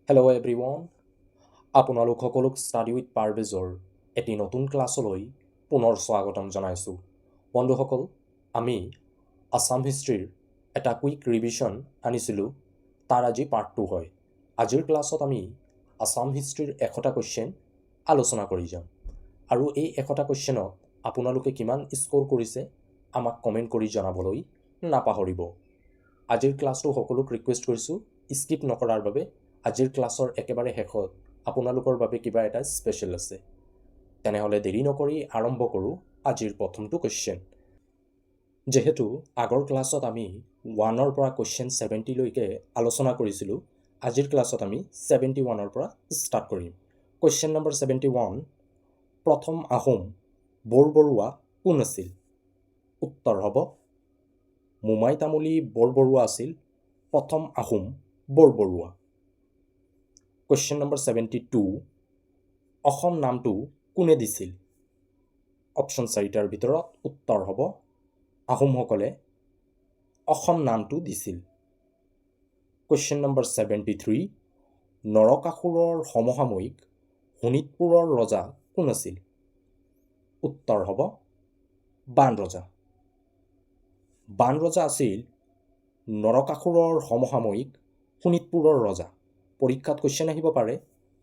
Hello' everyone, আপোনালোক সকলোক study with পাৰভেজৰ এটি নতুন ক্লাছলৈ পুনৰ স্বাগতম জনাইছোঁ। বন্ধুসকল, আমি আছাম হিষ্ট্ৰীৰ এটা কুইক ৰিভিশ্যন আনিছিলোঁ, তাৰ আজি পাৰ্ট 2 হয়। আজিৰ ক্লাছত আমি আছাম হিষ্ট্ৰীৰ 100টা কুৱেশ্যন আলোচনা কৰি যাম আৰু এই 100টা কুৱেশ্যনত আপোনালোকে কিমান স্ক'ৰ কৰিছে আমাক কমেণ্ট কৰি জনাবলৈ নাপাহৰিব। আজিৰ ক্লাছটো সকলোক ৰিকুৱেষ্ট কৰিছোঁ স্কিপ নকৰাৰ বাবে। আজিৰ ক্লাছৰ একেবাৰে শেষত আপোনালোকৰ বাবে কিবা এটা স্পেচিয়েল আছে। তেনেহ'লে দেৰি নকৰি আৰম্ভ কৰোঁ আজিৰ প্ৰথমটো কুৱেশ্যন। যিহেতু আগৰ ক্লাছত আমি 1ৰ পৰা কুৱেশ্যন 70লৈকে আলোচনা কৰিছিলোঁ, আজিৰ ক্লাছত আমি 71ৰ পৰা ষ্টাৰ্ট কৰিম। কুৱেশ্যন নম্বৰ 71, প্ৰথম আহোম বৰবৰুৱা কোন আছিল? উত্তৰ হ'ব মোমাই তামুলী বৰবৰুৱা আছিল প্ৰথম আহোম বৰবৰুৱা। কুৱেশ্যন নম্বৰ 72, অসম নামটো কোনে দিছিল? অপশ্যন চাৰিটাৰ ভিতৰত উত্তৰ হ'ব আহোমসকলে অসম নামটো দিছিল। কুৱেশ্যন নম্বৰ 73, নৰকাসুৰৰ সমসাময়িক শোণিতপুৰৰ ৰজা কোন আছিল? উত্তৰ হ'ব বাণ ৰজা। বাণ ৰজা আছিল নৰকাসুৰৰ সমসাময়িক শোণিতপুৰৰ ৰজা। পৰীক্ষাত কুৱেশ্যন আহিব পাৰে,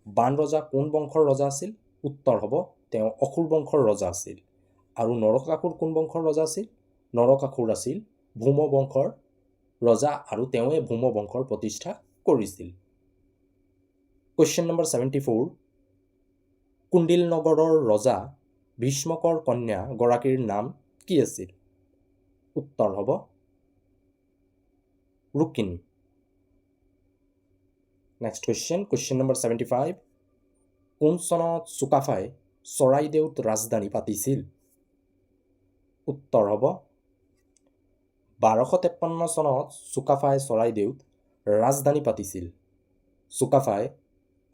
বাণ ৰজা কোন বংশৰ ৰজা আছিল? উত্তৰ হ'ব তেওঁ অসুৰ বংশৰ ৰজা আছিল। আৰু নৰকাসুৰ কোন বংশৰ ৰজা আছিল? নৰকাসুৰ আছিল ভৌম বংশৰ ৰজা আৰু তেওঁৱে ভৌম বংশৰ প্ৰতিষ্ঠা কৰিছিল। কুৱেশ্যন নম্বৰ 74, কুণ্ডিল নগৰৰ ৰজা ভীষ্মকৰ কন্যা গৰাকীৰ নাম কি আছিল? উত্তৰ হ'ব Rukmini. Next question, question number 75, কোন চনত চুকাফাই চৰাইদেউত ৰাজধানী পাতিছিল? উত্তৰ হ'ব 1253 চনত চুকাফাই চৰাইদেউত ৰাজধানী পাতিছিল। চুকাফাই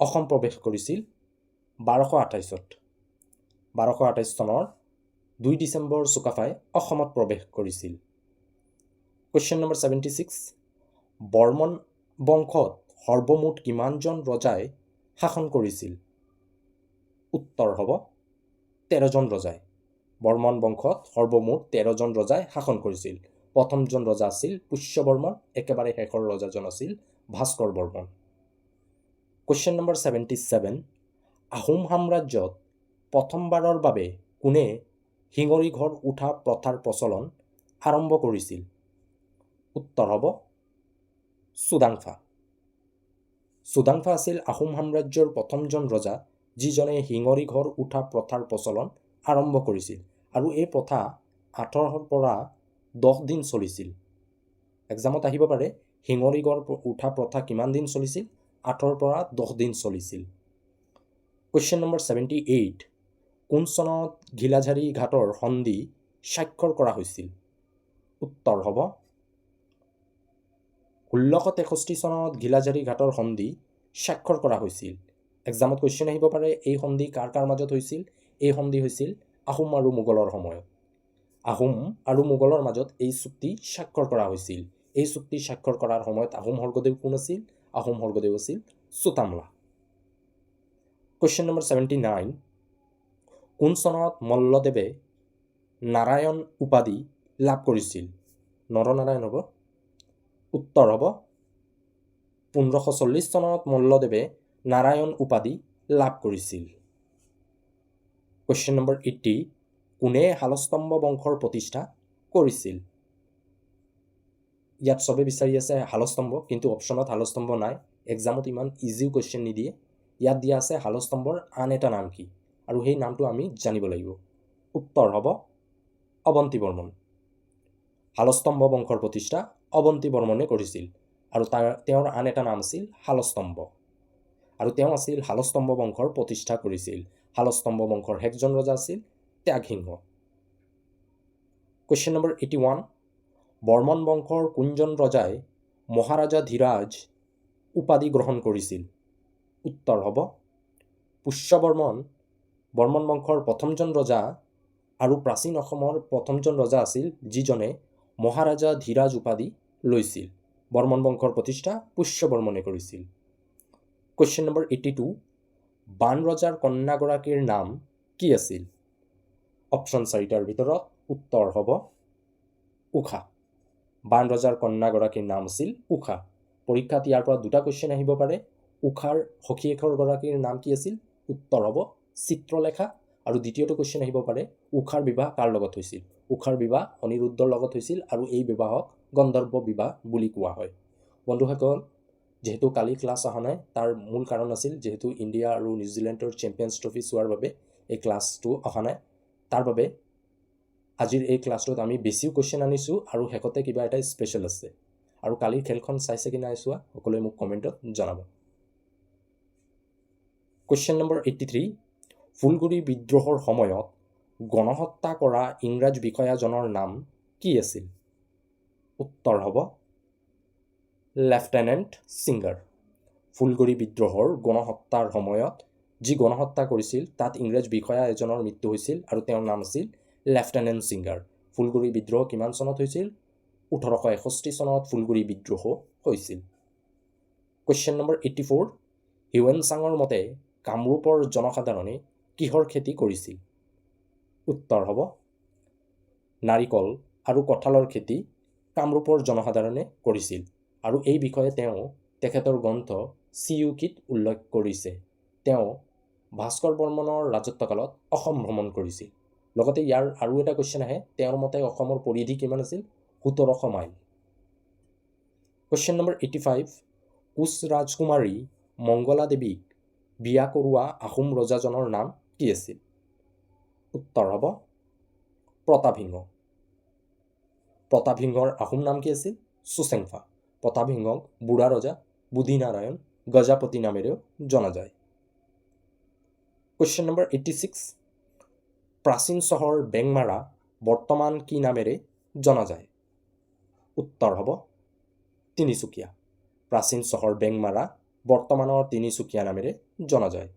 অসম প্ৰৱেশ কৰিছিল 1228ত। 1228 চনৰ 2 ডিচেম্বৰ চুকাফাই অসমত প্ৰৱেশ কৰিছিল। কুৱেশ্যন নম্বৰ 76, বৰ্মন বংশত সৰ্বমুঠ কিমানজন ৰজাই শাসন কৰিছিল? উত্তৰ হ'ব 13জন ৰজাই। বৰ্মন বংশত সৰ্বমুঠ 13জন ৰজাই শাসন কৰিছিল। প্ৰথমজন ৰজা আছিল পুষ্য বৰ্মন, একেবাৰে শেষৰ ৰজাজন আছিল ভাস্কৰ বৰ্মন। কুৱেশ্যন নম্বৰ 77, আহোম সাম্ৰাজ্যত প্ৰথমবাৰৰ বাবে কোনে শিঙৰি ঘৰ উঠা প্ৰথাৰ প্ৰচলন আৰম্ভ কৰিছিল? উত্তৰ হ'ব চুডাংফা। চুডাংফা আছিল আহোম সাম্ৰাজ্যৰ প্ৰথমজন ৰজা, যিজনে শিঙৰি ঘৰ উঠা প্ৰথাৰ প্ৰচলন আৰম্ভ কৰিছিল আৰু এই প্ৰথা 8ৰ পৰা 10 দিন চলিছিল। এক্সামত আহিব পাৰে, শিঙৰি ঘৰ উঠা প্ৰথা কিমান দিন চলিছিল? 8ৰ পৰা 10 দিন চলিছিল। কুৱেশ্যন নম্বৰ 78, কোন চনত ঘিলাঝাৰী ঘাটৰ সন্ধি স্বাক্ষৰ কৰা হৈছিল? উত্তৰ হ'ব 1663 চনত ঘিলাঝাৰী ঘাটৰ সন্ধি স্বাক্ষৰ কৰা হৈছিল। এক্সামত কুৱেশ্যন আহিব পাৰে, এই সন্ধি কাৰ কাৰ মাজত হৈছিল? এই সন্ধি হৈছিল আহোম আৰু মোগলৰ সময়ত। আহোম আৰু মোগলৰ মাজত এই চুক্তি স্বাক্ষৰ কৰা হৈছিল। এই চুক্তি স্বাক্ষৰ কৰাৰ সময়ত আহোম স্বৰ্গদেউ কোন আছিল? আহোম স্বৰ্গদেউ আছিল চুতামলা। কুৱেশ্যন নম্বৰ 79, কোন চনত মল্লদেৱে নাৰায়ণ উপাধি লাভ কৰিছিল? নৰনাৰায়ণ হ'ব। উত্তৰ হ'ব 1540 চনত মল্লদেৱে নাৰায়ণ উপাধি লাভ কৰিছিল। কুৱেশ্যন নম্বৰ 80, কোনে শালস্তম্ভ বংশৰ প্ৰতিষ্ঠা কৰিছিল? ইয়াত চবে বিচাৰি আছে শালস্তম্ভ, কিন্তু অপশ্যনত শালস্তম্ভ নাই। এক্সামত ইমান ইজিও কুৱেশ্যন নিদিয়ে। ইয়াত দিয়া আছে শালস্তম্ভৰ আন এটা নাম কি আৰু সেই নামটো আমি জানিব লাগিব। উত্তৰ হ'ব অৱন্তী বৰ্মন। শালস্তম্ভ বংশৰ প্ৰতিষ্ঠা অৱন্তী বৰ্মনে কৰিছিল আৰু তেওঁৰ আন এটা নাম আছিল শালস্তম্ভ আৰু তেওঁ আছিল শালস্তম্ভ বংশৰ প্ৰতিষ্ঠা কৰিছিল। শালস্তম্ভ বংশৰ শেষজন ৰজা আছিল ত্যাগসিংহ। কুৱেশ্যন নম্বৰ 81, বৰ্মন বংশৰ কোনজন ৰজাই মহাৰাজা ধীৰাজ উপাধি গ্ৰহণ কৰিছিল? উত্তৰ হ'ব পুষ্য বৰ্মন। বৰ্মন বংশৰ প্ৰথমজন ৰজা আৰু প্ৰাচীন অসমৰ প্ৰথমজন ৰজা আছিল, যিজনে মহাৰাজা ধীৰাজ উপাধি লৈছিল। বৰ্মন বংশৰ প্ৰতিষ্ঠা পুষ্য বৰ্মনে কৰিছিল। Question number 82, বান ৰজাৰ কন্যাগৰাকীৰ নাম কি আছিল? অপশ্যন চাৰিটাৰ ভিতৰত উত্তৰ হ'ব ঊষা। বান ৰজাৰ কন্যাগৰাকীৰ নাম আছিল ঊষা। পৰীক্ষাত ইয়াৰ পৰা দুটা কুৱেশ্যন আহিব পাৰে। ঊষাৰ সখীয়েকৰ গৰাকীৰ নাম কি আছিল? উত্তৰ হ'ব চিত্ৰলেখা। আৰু দ্বিতীয়টো কুৱেশ্যন আহিব পাৰে, ঊষাৰ বিবাহ কাৰ লগত হৈছিল? ঊষাৰ বিবাহ অনিৰুদ্ধৰ লগত হৈছিল আৰু এই বিবাহক গন্ধৰ্ব বিবাহ বুলি কোৱা হয়। বন্ধুসকল, যিহেতু কালি ক্লাছ অহা নাই, তাৰ মূল কাৰণ আছিল যিহেতু ইণ্ডিয়া আৰু নিউজিলেণ্ডৰ চেম্পিয়নছ ট্ৰফি চোৱাৰ বাবে এই ক্লাছটো অহা নাই। তাৰ বাবে আজিৰ এই ক্লাছটোত আমি বেছিও কুৱেশ্যন আনিছোঁ আৰু শেষতে কিবা এটা স্পেচিয়েল আছে। আৰু কালিৰ খেলখন চাইছে কি নাই চোৱা, সকলোৱে মোক কমেণ্টত জনাব। Question number 83, Phulguri বিদ্ৰোহৰ সময়ত গণহত্যা কৰা ইংৰাজ বিষয়াজনৰ নাম কি আছিল? উত্তৰ হ'ব লেফটেনেণ্ট ছিংগাৰ। ফুলগুৰি বিদ্ৰোহৰ গণহত্যাৰ সময়ত যি গণহত্যা কৰিছিল, তাত ইংৰাজ বিষয়া এজনৰ মৃত্যু হৈছিল আৰু তেওঁৰ নাম আছিল লেফটেনেণ্ট ছিংগাৰ। ফুলগুৰি বিদ্ৰোহ কিমান চনত হৈছিল? 1861 চনত ফুলগুৰি বিদ্ৰোহ হৈছিল। কুৱেশ্যন নম্বৰ 84, হিউৱেন চাঙৰ মতে কামৰূপৰ জনসাধাৰণে কিহৰ খেতি কৰিছিল? উত্তৰ হ'ব নাৰিকল আৰু কঁঠালৰ খেতি কামৰূপৰ জনসাধাৰণে কৰিছিল আৰু এই বিষয়ে তেওঁ তেখেতৰ গ্ৰন্থ চিয়ুকিত উল্লেখ কৰিছে। তেওঁ ভাস্কৰ বৰ্মনৰ ৰাজত্বকালত অসম ভ্ৰমণ কৰিছিল। লগতে ইয়াৰ আৰু এটা কুৱেশ্যন আহে, তেওঁৰ মতে অসমৰ পৰিধি কিমান আছিল? 1700 mile. Question number 85, Koch ৰাজকুমাৰী মংগলা দেৱীক বিয়া কৰোৱা আহোম ৰজাজনৰ নাম কি আছিল? উত্তৰ হ'ব প্ৰতাপ সিংহ। প্ৰতাপ সিংহৰ আহোম নাম কি আছিল? চুচেংফা। প্ৰতাপ সিংহক বুঢ়া ৰজা, বুদ্ধিনাৰায়ণ, গজাপতি নামেৰেও জনা যায়। কুৱেশ্যন নম্বৰ 86, প্ৰাচীন চহৰ বেংমাৰা বৰ্তমান কি নামেৰে জনা যায়? উত্তৰ হ'ব তিনিচুকীয়া। প্ৰাচীন চহৰ বেংমাৰা বৰ্তমানৰ তিনিচুকীয়া নামেৰে জনা যায়।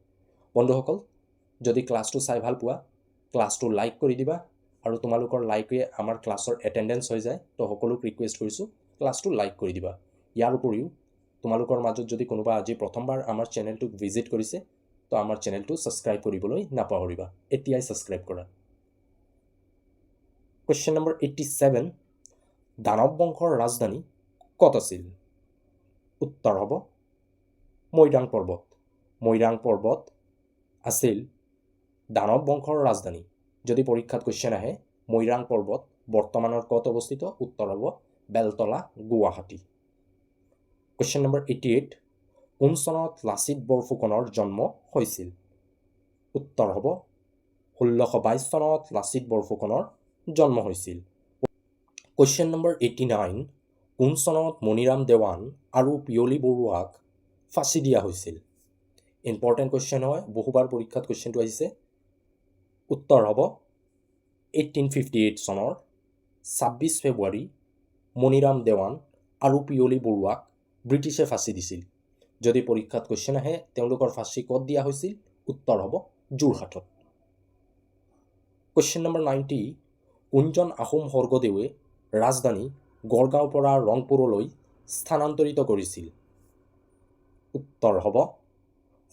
বন্ধুসকল, যদি ক্লাছটো চাই ভাল পোৱা, ক্লাছটো লাইক কৰি দিবা আৰু তোমালোকৰ লাইকে আমাৰ ক্লাছৰ এটেণ্ডেঞ্চ হৈ যায়। তো সকলোক ৰিকুৱেষ্ট কৰিছোঁ, ক্লাছটো লাইক কৰি দিবা। ইয়াৰ উপৰিও তোমালোকৰ মাজত যদি কোনোবা আজি প্ৰথমবাৰ আমাৰ চেনেলটোক ভিজিট কৰিছে, তো আমাৰ চেনেলটো ছাবস্ক্ৰাইব কৰিবলৈ নাপাহৰিবা। এতিয়াই ছাবস্ক্ৰাইব কৰা। কুৱেশ্যন নম্বৰ 87, দানৱ বংশৰ ৰাজধানী ক'ত আছিল? উত্তৰ হ'ব মৈৰাং পৰ্বত। মৈৰাং পৰ্বত আছিল দানৱ বংশৰ ৰাজধানী। যদি পৰীক্ষাত কুৱেশ্যন আহে, মৈৰাং পৰ্বত বৰ্তমানৰ ক'ত অৱস্থিত? উত্তৰ হ'ব বেলতলা, গুৱাহাটী। কুৱেশ্যন নম্বৰ 88, কোন চনত লাচিত বৰফুকনৰ জন্ম হৈছিল? উত্তৰ হ'ব 1622 চনত লাচিত বৰফুকনৰ জন্ম হৈছিল। কুৱেশ্যন নম্বৰ 89, কোন চনত মণিৰাম দেৱান আৰু পিয়লি বৰুৱাক ফাঁচি দিয়া হৈছিল? ইম্পৰ্টেণ্ট কুৱেশ্যন হয়, বহুবাৰ পৰীক্ষাত কুৱেশ্যনটো আহিছে। উত্তৰ হ'ব 1858 চনৰ 26 ফেব্ৰুৱাৰী মণিৰাম দেৱান আৰু পিয়লি বৰুৱাক ব্ৰিটিছে ফাঁচি দিছিল। যদি পৰীক্ষাত কুৱেশ্যন আহে, তেওঁলোকৰ ফাঁচি ক'ত দিয়া হৈছিল? উত্তৰ হ'ব যোৰহাটত। কুৱেশ্যন নম্বৰ 90, কোনজন আহোম স্বৰ্গদেৱে ৰাজধানী গড়গাঁৱৰ পৰা ৰংপুৰলৈ স্থানান্তৰিত কৰিছিল? উত্তৰ হ'ব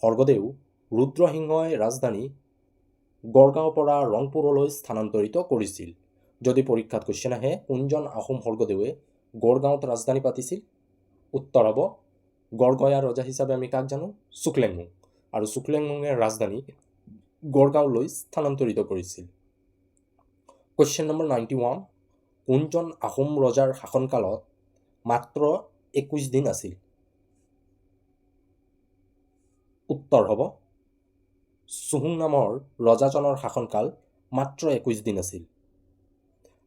স্বৰ্গদেউ ৰুদ্ৰসিংহই ৰাজধানী গড়গাঁৱৰ পৰা ৰংপুৰলৈ স্থানান্তৰিত কৰিছিল। যদি পৰীক্ষাত কুৱেশ্যন আহে, কোনজন আহোম স্বৰ্গদেৱে গড়গাঁৱত ৰাজধানী পাতিছিল? উত্তৰ হ'ব গড়গঞা ৰজা হিচাপে আমি কাক জানো? চুক্লেংমুং। আৰু চুক্লেংমুঙে ৰাজধানী গড়গাঁৱলৈ স্থানান্তৰিত কৰিছিল। কুৱেশ্যন নম্বৰ 91, কোনজন আহোম ৰজাৰ শাসনকালত মাত্ৰ 21 দিন আছিল? উত্তৰ হ'ব চুহুং নামৰ ৰজাজনৰ শাসনকাল মাত্ৰ 21 দিন আছিল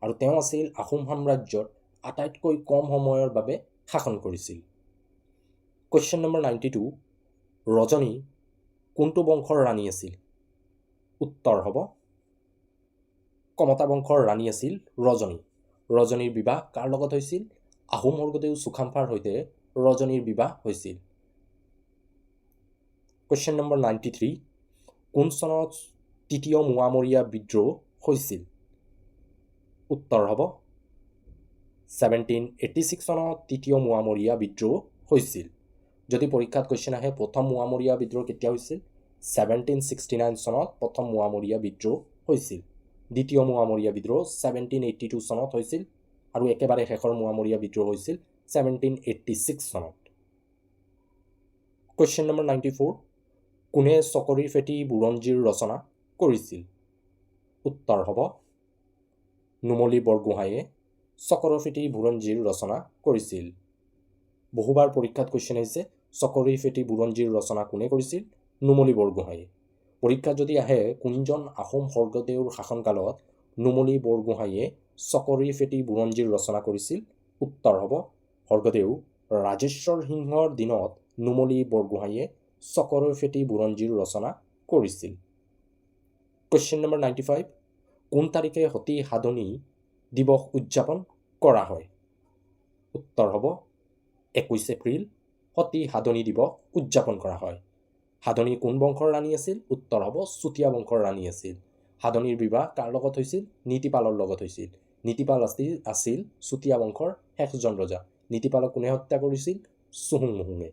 আৰু তেওঁ আছিল আহোম সাম্ৰাজ্যত আটাইতকৈ কম সময়ৰ বাবে শাসন কৰিছিল। কুৱেশ্যন নম্বৰ 92, ৰজনী কোনটো বংশৰ ৰাণী আছিল? উত্তৰ হ'ব কমতা বংশৰ ৰাণী আছিল ৰজনী। ৰজনীৰ বিবাহ কাৰ লগত হৈছিল? আহোম স্বৰ্গদেউ চুখামফাৰ সৈতে ৰজনীৰ বিবাহ হৈছিল। কুৱেশ্যন নম্বৰ 93, কোন চনত তৃতীয় মোৱামৰীয়া বিদ্ৰোহ হৈছিল? উত্তৰ হ'ব 1786 চনত তৃতীয় মোৱামৰীয়া বিদ্ৰোহ হৈছিল। যদি পৰীক্ষাত কুৱেশ্যন আহে, প্ৰথম মোৱামৰীয়া বিদ্ৰোহ কেতিয়া হৈছিল? 1769 চনত প্ৰথম মোৱামৰীয়া বিদ্ৰোহ হৈছিল। দ্বিতীয় মোৱামৰীয়া বিদ্ৰোহ 1782 চনত হৈছিল আৰু একেবাৰে শেষৰ মোৱামৰীয়া বিদ্ৰোহ হৈছিল 1786 চনত। কুৱেশ্যন নম্বৰ 94, কোনে চকৰি ফেটি বুৰঞ্জীৰ ৰচনা কৰিছিল? উত্তৰ হ'ব নুমলী বৰগোহাঁয়ে চকৰফেটি বুৰঞ্জীৰ ৰচনা কৰিছিল। বহুবাৰ পৰীক্ষাত কুৱেশ্যন আহিছে, চকৰি ফেটি বুৰঞ্জীৰ ৰচনা কোনে কৰিছিল? নুমলী বৰগোহাঁয়ে। পৰীক্ষাত যদি আহে, কোনজন আহোম স্বৰ্গদেউৰ শাসনকালত নুমলী বৰগোহাঁয়ে চকৰি ফেটি বুৰঞ্জীৰ ৰচনা কৰিছিল? উত্তৰ হ'ব স্বৰ্গদেউ ৰাজেশ্বৰ সিংহৰ দিনত নুমলী বৰগোহাঁয়ে চকৰি ফেটি বুৰঞ্জীৰ ৰচনা কৰিছিল। কুৱেশ্যন নম্বৰ 95, কোন তাৰিখে সতী সাধনী দিৱস উদযাপন কৰা হয়? উত্তৰ হ'ব 21 এপ্ৰিল সতী সাধনী দিৱস উদযাপন কৰা হয়। সাধনী কোন বংশৰ ৰাণী আছিল? উত্তৰ হ'ব চুতীয়া বংশৰ ৰাণী আছিল। সাধনীৰ বিবাহ কাৰ লগত হৈছিল? নীতিপালৰ লগত হৈছিল। নীতিপাল আছিল চুতীয়া বংশৰ শেষজন ৰজা। নীতিপালক কোনে হত্যা কৰিছিল? চুহুংমুহুঙে।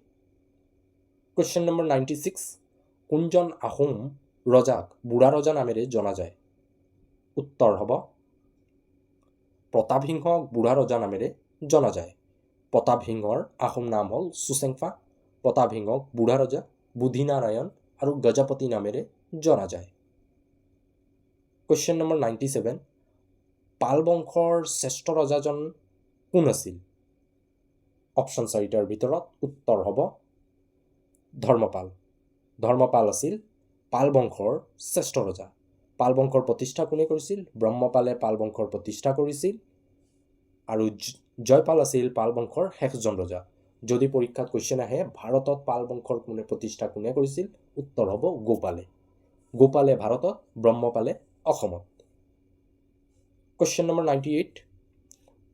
কুৱেশ্যন নম্বৰ 96, কোনজন আহোম ৰজাক বুঢ়া ৰজা নামেৰে জনা যায়? উত্তৰ হ'ব প্ৰতাপ সিংহক বুঢ়া ৰজা নামেৰে জনা যায়। প্ৰতাপ সিংহৰ আহোম নাম হ'ল চুচেংফা। প্ৰতাপ সিংহক বুঢ়া ৰজা, বুদ্ধিনাৰায়ণ আৰু গজপতি নামেৰে জনা যায়। কুৱেশ্যন নম্বৰ 97, পাল বংশৰ শ্ৰেষ্ঠ ৰজাজন কোন আছিল? অপশ্যন চাৰিটাৰ ভিতৰত উত্তৰ হ'ব ধৰ্মপাল। ধৰ্মপাল আছিল পাল বংশৰ শ্ৰেষ্ঠ ৰজা। পাল বংশৰ প্ৰতিষ্ঠা কোনে কৰিছিল? ব্ৰহ্মপালে পাল বংশৰ প্ৰতিষ্ঠা কৰিছিল আৰু জয়পাল আছিল পাল বংশৰ শেষজন ৰজা। যদি পৰীক্ষাত কুৱেশ্যন আহে, ভাৰতত পাল বংশৰ প্ৰতিষ্ঠা কোনে কৰিছিল? উত্তৰ হ'ব গোপালে। গোপালে ভাৰতত, ব্ৰহ্মপালে অসমত। কুৱেশ্যন নম্বৰ 98,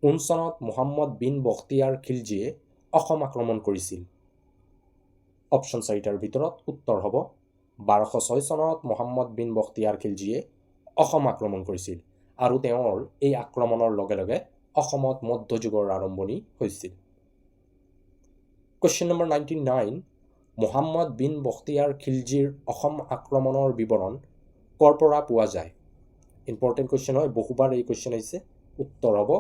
কোন চনত মোহাম্মদ বিন বখতিয়াৰ খিলজীয়ে অসম আক্ৰমণ কৰিছিল? অপশ্যন চাৰিটাৰ ভিতৰত উত্তৰ হ'ব 1206 চনত মোহাম্মদ বিন বখতিয়াৰ খিলজীয়ে অসম আক্ৰমণ কৰিছিল আৰু তেওঁৰ এই আক্ৰমণৰ লগে লগে অসমত মধ্যযুগৰ আৰম্ভণি হৈছিল। কুৱেশ্যন নম্বৰ 99, মোহাম্মদ বিন বখতিয়াৰ খিলজীৰ অসম আক্ৰমণৰ বিৱৰণ ক'ৰ পৰা পোৱা যায়? ইম্পৰ্টেণ্ট কুৱেশ্যন হয়, বহুবাৰ এই কুৱেশ্যন আহিছে। উত্তৰ হ'ব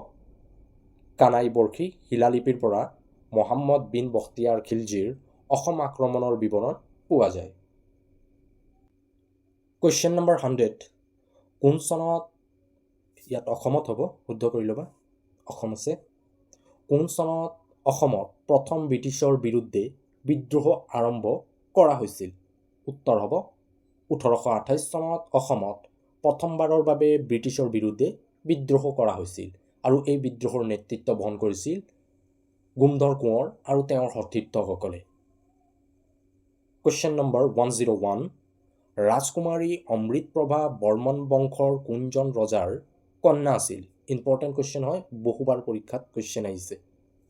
কানাই বৰ্ষী শিলালিপিৰ পৰা মোহাম্মদ বিন বখতিয়াৰ খিলজীৰ অসম আক্ৰমণৰ বিৱৰণ পোৱা যায়। কুৱেশ্যন নম্বৰ 100, কোন চনত, ইয়াত অসমত হ'ব, শুদ্ধ কৰি ল'বা, অসম আছে। কোন চনত অসমত প্ৰথম ব্ৰিটিছৰ বিৰুদ্ধে বিদ্ৰোহ আৰম্ভ কৰা হৈছিল? উত্তৰ হ'ব 1828 চনত অসমত প্ৰথমবাৰৰ বাবে ব্ৰিটিছৰ বিৰুদ্ধে বিদ্ৰোহ কৰা হৈছিল আৰু এই বিদ্ৰোহৰ নেতৃত্ব বহন কৰিছিল গোমধৰ কোঁৱৰ আৰু তেওঁৰ সতীৰ্থসকলে। কুৱেশ্যন নম্বৰ 101, ৰাজকুমাৰী অমৃতপ্ৰভা বৰ্মন বংশৰ কোনজন ৰজাৰ কন্যা আছিল? ইম্পৰ্টেণ্ট কুৱেশ্যন হয়, বহুবাৰ পৰীক্ষাত কুৱেশ্যন আহিছে।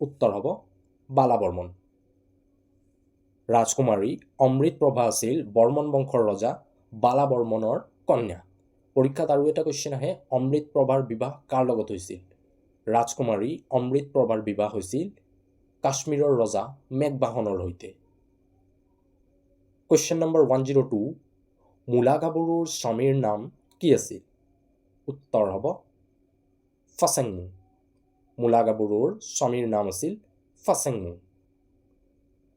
উত্তৰ হ'ব বালা বৰ্মন। ৰাজকুমাৰী অমৃতপ্ৰভা আছিল বৰ্মন বংশৰ ৰজা বালা বৰ্মনৰ কন্যা। পৰীক্ষাত আৰু এটা কুৱেশ্যন আহে, অমৃতপ্ৰভাৰ বিবাহ কাৰ লগত হৈছিল? ৰাজকুমাৰী অমৃতপ্ৰভাৰ বিবাহ হৈছিল কাশ্মীৰৰ ৰজা মেঘবাহনৰ সৈতে। কুৱেশ্যন নম্বৰ 102, মূলা গাভৰুৰ স্বামীৰ নাম কি আছিল? উত্তৰ হ'ব ফাচেংমু। মূলা গাভৰুৰ স্বামীৰ নাম আছিল ফাচেংমু।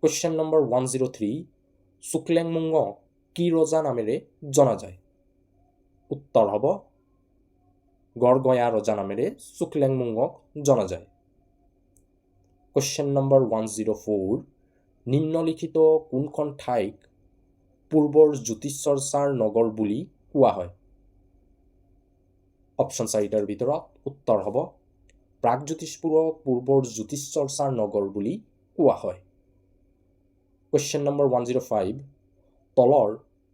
কুৱেশ্যন নম্বৰ 103, চুক্লেংমুঙক কি ৰজা নামেৰে জনা যায়? উত্তৰ হ'ব গড়গঞা ৰজা নামেৰে চুক্লেংমুঙক জনা যায়। কুৱেশ্যন নম্বৰ 104, নিম্নলিখিত কোনখন ঠাইক পূৰ্বৰ জ্যোতিষ চৰ্চাৰ নগৰ বুলি কোৱা হয়? অপশ্যন চাৰিটাৰ ভিতৰত উত্তৰ হ'ব প্ৰাগজ্যোতিষপুৰক পূৰ্বৰ জ্যোতিষ চৰ্চাৰ নগৰ বুলি কোৱা হয়। কুৱেশ্যন নম্বৰ 105, তলৰ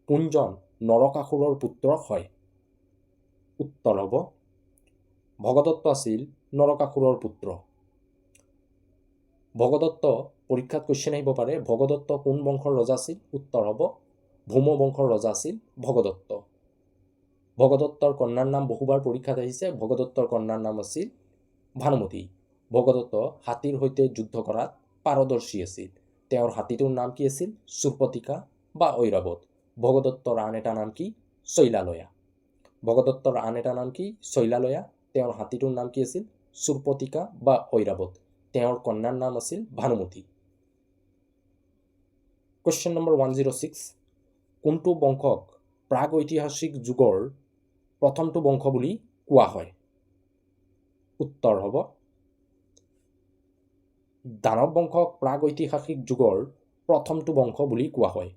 কোনজন নৰকাসুৰৰ পুত্ৰ হয়? উত্তৰ হ'ব ভগদত্ত আছিল নৰকাসুৰৰ পুত্ৰ। ভগদত্ত, পৰীক্ষাত কুৱেশ্যন আহিব পাৰে, ভগদত্ত কোন বংশৰ ৰজা আছিল? উত্তৰ হ'ব ভৌম বংশৰ ৰজা আছিল ভগদত্ত। ভগদত্তৰ কন্যাৰ নাম বহুবাৰ পৰীক্ষাত আহিছে। ভগদত্তৰ কন্যাৰ নাম আছিল ভানুমতী। ভগদত্ত হাতীৰ সৈতে যুদ্ধ কৰাত পাৰদৰ্শী আছিল। তেওঁৰ হাতীটোৰ নাম কি আছিল? চুৰপতিকা বা ঐৰাৱত। ভগদত্তৰ আন এটা নাম কি? শৈলালয়া। ভগদত্তৰ আন এটা নাম কি? শৈলালয়া। তেওঁৰ হাতীটোৰ নাম কি আছিল? চুৰপতিকা বা ঐৰাৱত। তেওঁৰ কন্যাৰ নাম আছিল ভানুমতী। Question number 106, কোনটো বংশক প্ৰাগৈতিহাসিক যুগৰ প্ৰথমটো বংশ বুলি কোৱা হয়? উত্তৰ হ'ব, দানৱ বংশক প্ৰাগৈতিহাসিক যুগৰ প্ৰথমটো বংশ বুলি কোৱা হয়।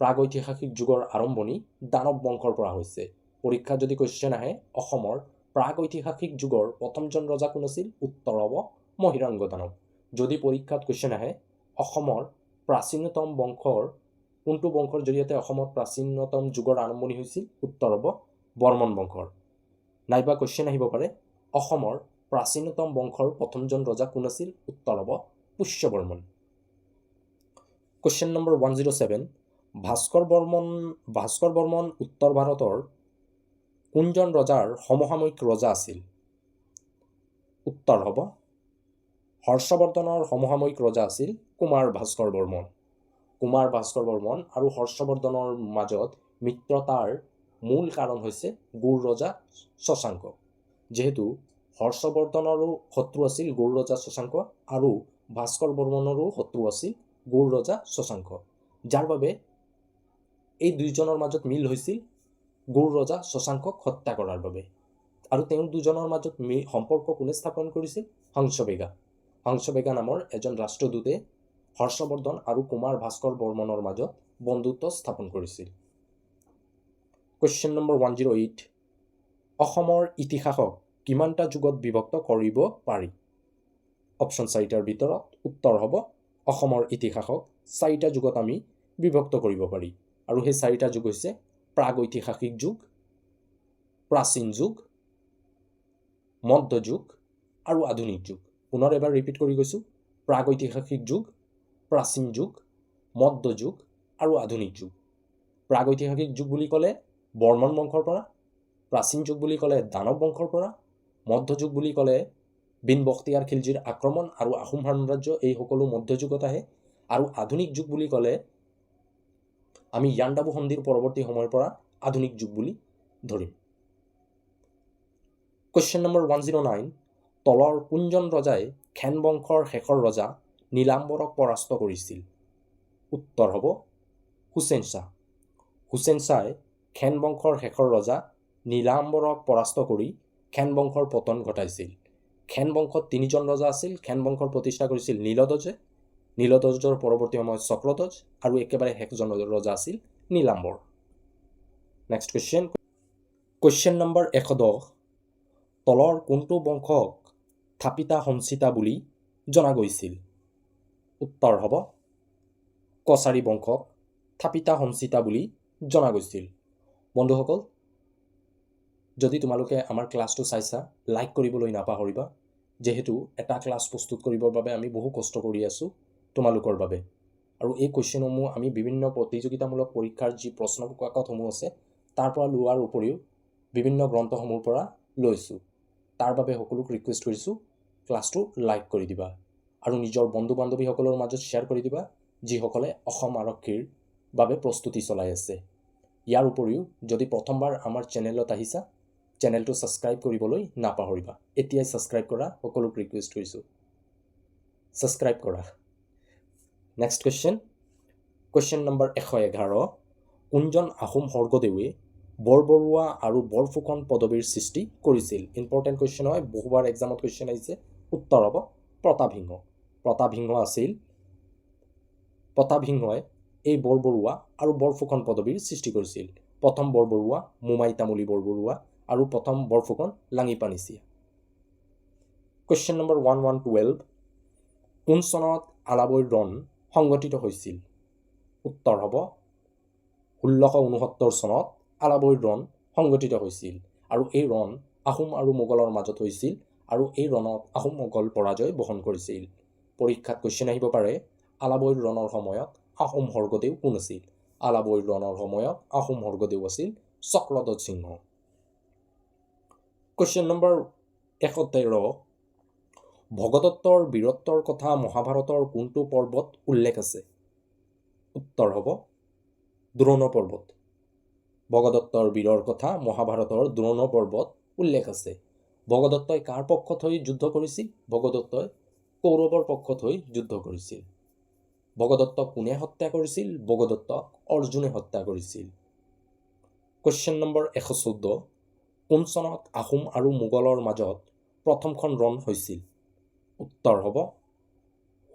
প্ৰাগৈতিহাসিক যুগৰ আৰম্ভণি দানৱ বংশৰ পৰা হৈছে। পৰীক্ষাত যদি কুৱেশ্যন আহে, অসমৰ প্ৰাগৈতিহাসিক যুগৰ প্ৰথমজন ৰজা কোন আছিল? উত্তৰ হ'ব মহিৰংগ দানৱ। যদি পৰীক্ষাত কুৱেশ্যন আহে, অসমৰ প্ৰাচীনতম বংশৰ কোনটো বংশৰ জৰিয়তে অসমত প্ৰাচীনতম যুগৰ আৰম্ভণি হৈছিল? উত্তৰ হ'ব বৰ্মন বংশৰ। নাইবা কুৱেশ্যন আহিব পাৰে, অসমৰ প্ৰাচীনতম বংশৰ প্ৰথমজন ৰজা কোন আছিল? উত্তৰ হ'ব Pushya Barman. Question number 107, Bhaskar Barman, Bhaskar Barman উত্তৰ ভাৰতৰ কোনজন ৰজাৰ সমসাময়িক ৰজা আছিল? উত্তৰ হ'ব, হৰ্ষবৰ্ধনৰ সমসাময়িক ৰজা আছিল কুমাৰ ভাস্কৰ বৰ্মন। কুমাৰ ভাস্কৰ বৰ্মন আৰু হৰ্ষবৰ্ধনৰ মাজত মিত্ৰতাৰ মূল কাৰণ হৈছে গৌড় ৰজা শশাংক। যিহেতু হৰ্ষবৰ্ধনৰো শত্ৰু আছিল গৌড় ৰজা শশাংক আৰু ভাস্কৰ বৰ্মনৰো শত্ৰু আছিল গৌড় ৰজা শশাংক, যাৰ বাবে এই দুইজনৰ মাজত মিল হৈছিল গৌড় ৰজা শশাংকক হত্যা কৰাৰ বাবে। আৰু তেওঁ দুজনৰ মাজত সম্পৰ্ক কোনে স্থাপন কৰিছিল? হংসবেগা। হংসবেগা নামৰ এজন ৰাষ্ট্ৰদূতে হৰ্ষবৰ্ধন আৰু কুমাৰ ভাস্কৰ বৰ্মনৰ মাজত বন্ধুত্ব স্থাপন কৰিছিল। Question number 108, অসমৰ ইতিহাসক কিমানটা যুগত বিভক্ত কৰিব পাৰি? অপশ্যন চাৰিটাৰ ভিতৰত উত্তৰ হ'ব, অসমৰ ইতিহাসক চাৰিটা যুগত আমি বিভক্ত কৰিব পাৰি। আৰু সেই চাৰিটা যুগ হৈছে প্ৰাগৈতিহাসিক যুগ, প্ৰাচীন যুগ, মধ্যযুগ আৰু আধুনিক যুগ। পুনৰ এবাৰ ৰিপিট কৰি গৈছোঁ, প্ৰাগৈতিহাসিক যুগ, প্ৰাচীন যুগ, মধ্যযুগ আৰু আধুনিক যুগ। প্ৰাগৈতিহাসিক যুগ বুলি ক'লে বৰ্মন বংশৰ পৰা, প্ৰাচীন যুগ বুলি ক'লে দানৱ বংশৰ পৰা, মধ্যযুগ বুলি ক'লে বিন বখতিয়াৰ খিলজীৰ আক্ৰমণ আৰু আহোম সাম্ৰাজ্য, এই সকলো মধ্যযুগত আহে। আৰু আধুনিক যুগ বুলি ক'লে আমি ইয়াণ্ডাবু সন্ধিৰ পৰৱৰ্তী সময়ৰ পৰা আধুনিক যুগ বুলি ধৰিম। Question number 109, তলৰ কোনজন ৰজাই খেন বংশৰ শেষৰ ৰজা নীলাম্বৰক পৰাস্ত কৰিছিল? উত্তৰ হ'ব হুছেইন শ্বাহ। হুছেইন শ্বাহে খেন বংশৰ শেষৰ ৰজা নীলাম্বৰক পৰাস্ত কৰি খেন বংশৰ পতন ঘটাইছিল। খেন বংশত তিনিজন ৰজা আছিল। খেন বংশৰ প্ৰতিষ্ঠা কৰিছিল নীলধ্বজে, নীলধ্বজৰ পৰৱৰ্তী সময়ত চক্ৰধ্বজ আৰু একেবাৰে শেষজন ৰজা আছিল নীলাম্বৰ। নেক্সট কুৱেশ্যন, কুৱেশ্যন নম্বৰ 110, তলৰ কোনটো বংশক থাপিতা সঞ্চিতা বুলি জনা গৈছিল? উত্তৰ হ'ব, কছাৰী বংশক থাপিতা সঞ্চিতা বুলি জনা গৈছিল। বন্ধুসকল, যদি তোমালোকে আমাৰ ক্লাছটো চাইছা, লাইক কৰিবলৈ নাপাহৰিবা, যিহেতু এটা ক্লাছ প্ৰস্তুত কৰিবৰ বাবে আমি বহু কষ্ট কৰি আছোঁ তোমালোকৰ বাবে। আৰু এই কুৱেশ্যনসমূহ আমি বিভিন্ন প্ৰতিযোগিতামূলক পৰীক্ষাৰ যি প্ৰশ্ন কাকতসমূহ আছে, তাৰ পৰা লোৱাৰ উপৰিও বিভিন্ন গ্ৰন্থসমূহৰ পৰা লৈছোঁ। তাৰ বাবে সকলোক ৰিকুৱেষ্ট কৰিছোঁ, ক্লাছটো লাইক কৰি দিবা আৰু নিজৰ বন্ধু বান্ধৱীসকলৰ মাজত শ্বেয়াৰ কৰি দিবা, যিসকলে অসম আৰক্ষীৰ বাবে প্ৰস্তুতি চলাই আছে। ইয়াৰ উপৰিও যদি প্ৰথমবাৰ আমাৰ চেনেলত আহিছা, চেনেলটো ছাবস্ক্ৰাইব কৰিবলৈ নাপাহৰিবা। এতিয়াই ছাবস্ক্ৰাইব কৰা, সকলোক ৰিকুৱেষ্ট কৰিছোঁ, ছাবস্ক্ৰাইব কৰা। নেক্সট কুৱেশ্যন, কুৱেশ্যন নম্বৰ 111, কোনজন আহোম স্বৰ্গদেৱে বৰবৰুৱা আৰু বৰফুকন পদবীৰ সৃষ্টি কৰিছিল? ইম্পৰ্টেণ্ট কুৱেশ্যন হয়, বহুবাৰ এক্সামত কুৱেশ্যন আহিছে। উত্তৰ হ'ব প্ৰতাপ সিংহ। প্ৰতাপ সিংহ আছিল, প্ৰতাপ সিংহই এই বৰবৰুৱা আৰু বৰফুকন পদবীৰ সৃষ্টি কৰিছিল। প্ৰথম বৰবৰুৱা মোমাই তামুলী বৰবৰুৱা আৰু প্ৰথম বৰফুকন লাঙি পানিচিয়া। কুৱেশ্যন নম্বৰ 112, কোন চনত আলাবৈৰ ৰণ সংঘটিত হৈছিল? উত্তৰ হ'ব, 1669 চনত আলাবৈৰ ৰণ সংঘটিত হৈছিল। আৰু এই ৰণ আহোম আৰু মোগলৰ মাজত হৈছিল আৰু এই ৰণত আহোমসকল পৰাজয় বহন কৰিছিল। পৰীক্ষাত কুৱেশ্যন আহিব পাৰে, আলাবৈৰ ৰণৰ সময়ত আহোম স্বৰ্গদেউ কোন আছিল? আলাবৈৰ ৰণৰ সময়ত আহোম স্বৰ্গদেউ আছিল চক্ৰধ্বজ সিংহ। কুৱেশ্যন নম্বৰ 113, ভগদত্তৰ বীৰত্বৰ কথা মহাভাৰতৰ কোনটো পৰ্বত উল্লেখ আছে? উত্তৰ হ'ব দ্ৰোণ পৰ্বত। ভগদত্তৰ বীৰৰ কথা মহাভাৰতৰ দ্ৰোণ পৰ্বত উল্লেখ আছে। ভগদত্তই কাৰ পক্ষত হৈ যুদ্ধ কৰিছিল? ভগদত্তই কৌৰৱৰ পক্ষত হৈ যুদ্ধ কৰিছিল। ভগদত্তক কোনে হত্যা কৰিছিল? ভগদত্তক অৰ্জুনে হত্যা কৰিছিল। কুৱেশ্যন নম্বৰ 114, কোন চনত আহোম আৰু মোগলৰ মাজত প্ৰথমখন ৰণ হৈছিল? উত্তৰ হ'ব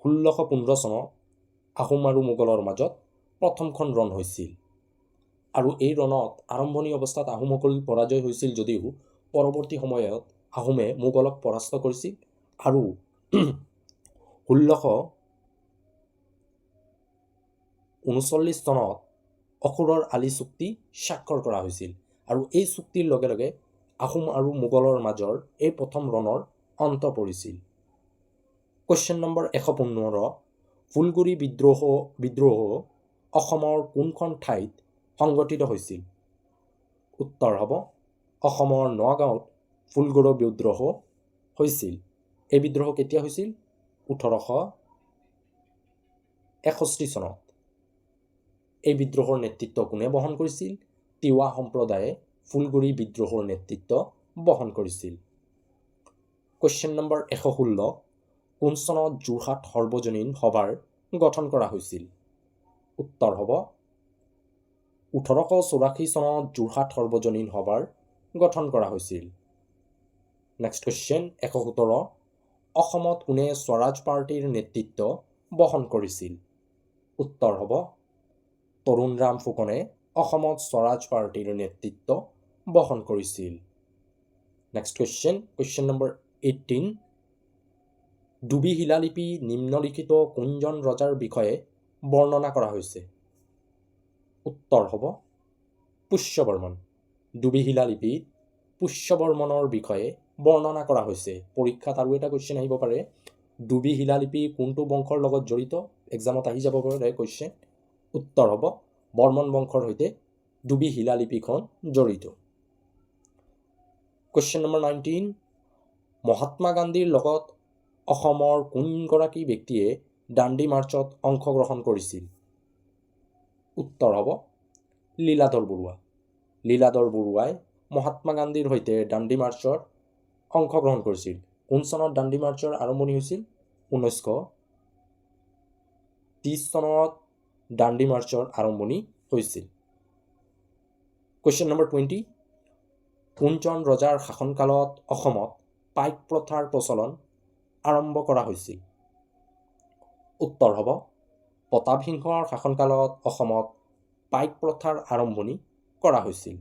1615 চনত আহোম আৰু মোগলৰ মাজত প্ৰথমখন ৰণ হৈছিল। আৰু এই ৰণত আৰম্ভণি অৱস্থাত আহোমসকল পৰাজয় হৈছিল যদিও পৰৱৰ্তী সময়ত আহোমে মোগলক পৰাস্ত কৰিছিল আৰু 1639 চনত অসুৰৰ আলি চুক্তি স্বাক্ষৰ কৰা হৈছিল আৰু এই চুক্তিৰ লগে লগে আহোম আৰু মোগলৰ মাজৰ এই প্ৰথম ৰণৰ অন্ত পৰিছিল। কুৱেশ্যন নম্বৰ 115, ফুলগুৰি বিদ্ৰোহ অসমৰ কোনখন ঠাইত সংগঠিত হৈছিল? উত্তৰ হ'ব অসমৰ নগাঁৱত ফুলগুৰি বিদ্ৰোহ হৈছিল। এই বিদ্ৰোহ কেতিয়া হৈছিল? 1861 চনত। এই বিদ্ৰোহৰ নেতৃত্ব কোনে বহন কৰিছিল? তিৱা সম্প্ৰদায়ে ফুলগুৰি বিদ্ৰোহৰ নেতৃত্ব বহন কৰিছিল। কুৱেশ্যন নম্বৰ 116, কোন চনত যোৰহাট সৰ্বজনীন সভাৰ গঠন কৰা হৈছিল? উত্তৰ হ'ব 1884 চনত যোৰহাট সৰ্বজনীন সভাৰ গঠন কৰা হৈছিল। নেক্সট কুৱেশ্যন 117, অসমত কোনে স্বৰাজ পাৰ্টীৰ নেতৃত্ব বহন কৰিছিল? উত্তৰ হ'ব তৰুণৰাম ফুকনে অসমত স্বৰাজ পাৰ্টীৰ নেতৃত্ব বহন কৰিছিল। Next question, question number 18, ডুবি শিলালিপি নিম্নলিখিত কোনজন ৰজাৰ বিষয়ে বৰ্ণনা কৰা হৈছে? উত্তৰ হ'ব পুষ্যবৰ্মন। ডুবি শিলালিপিত পুষ্যবৰ্মনৰ বিষয়ে বৰ্ণনা কৰা হৈছে। পৰীক্ষাত আৰু এটা কুৱেশ্যন আহিব পাৰে, ডুবি শিলালিপি কোনটো বংশৰ লগত জড়িত? এক্সামত আহি যাব পাৰে কুৱেশ্যন। উত্তৰ হ'ব বৰ্মন বংশৰ সৈতে ডুবি শিলালিপিখন জড়িত। কুৱেশ্যন নম্বৰ 19, মহাত্মা গান্ধীৰ লগত অসমৰ কোনগৰাকী ব্যক্তিয়ে দাণ্ডি মাৰ্চত অংশগ্ৰহণ কৰিছিল? উত্তৰ হ'ব লীলাধৰ বৰুৱা। লীলাধৰ বৰুৱাই মহাত্মা গান্ধীৰ সৈতে দাণ্ডি মাৰ্চত অংশগ্ৰহণ কৰিছিল। কোন চনত দাণ্ডি মাৰ্চৰ আৰম্ভণি হৈছিল? 1930 চনত দাণ্ডি মাৰ্চৰ আৰম্ভণি হৈছিল। কুৱেশ্যন নম্বৰ 20, কোনজন ৰজাৰ শাসনকালত অসমত পাইক প্ৰথাৰ প্ৰচলন আৰম্ভ কৰা হৈছিল? উত্তৰ হ'ব প্ৰতাপ সিংহৰ শাসনকালত অসমত পাইক প্ৰথাৰ আৰম্ভণি কৰা হৈছিল।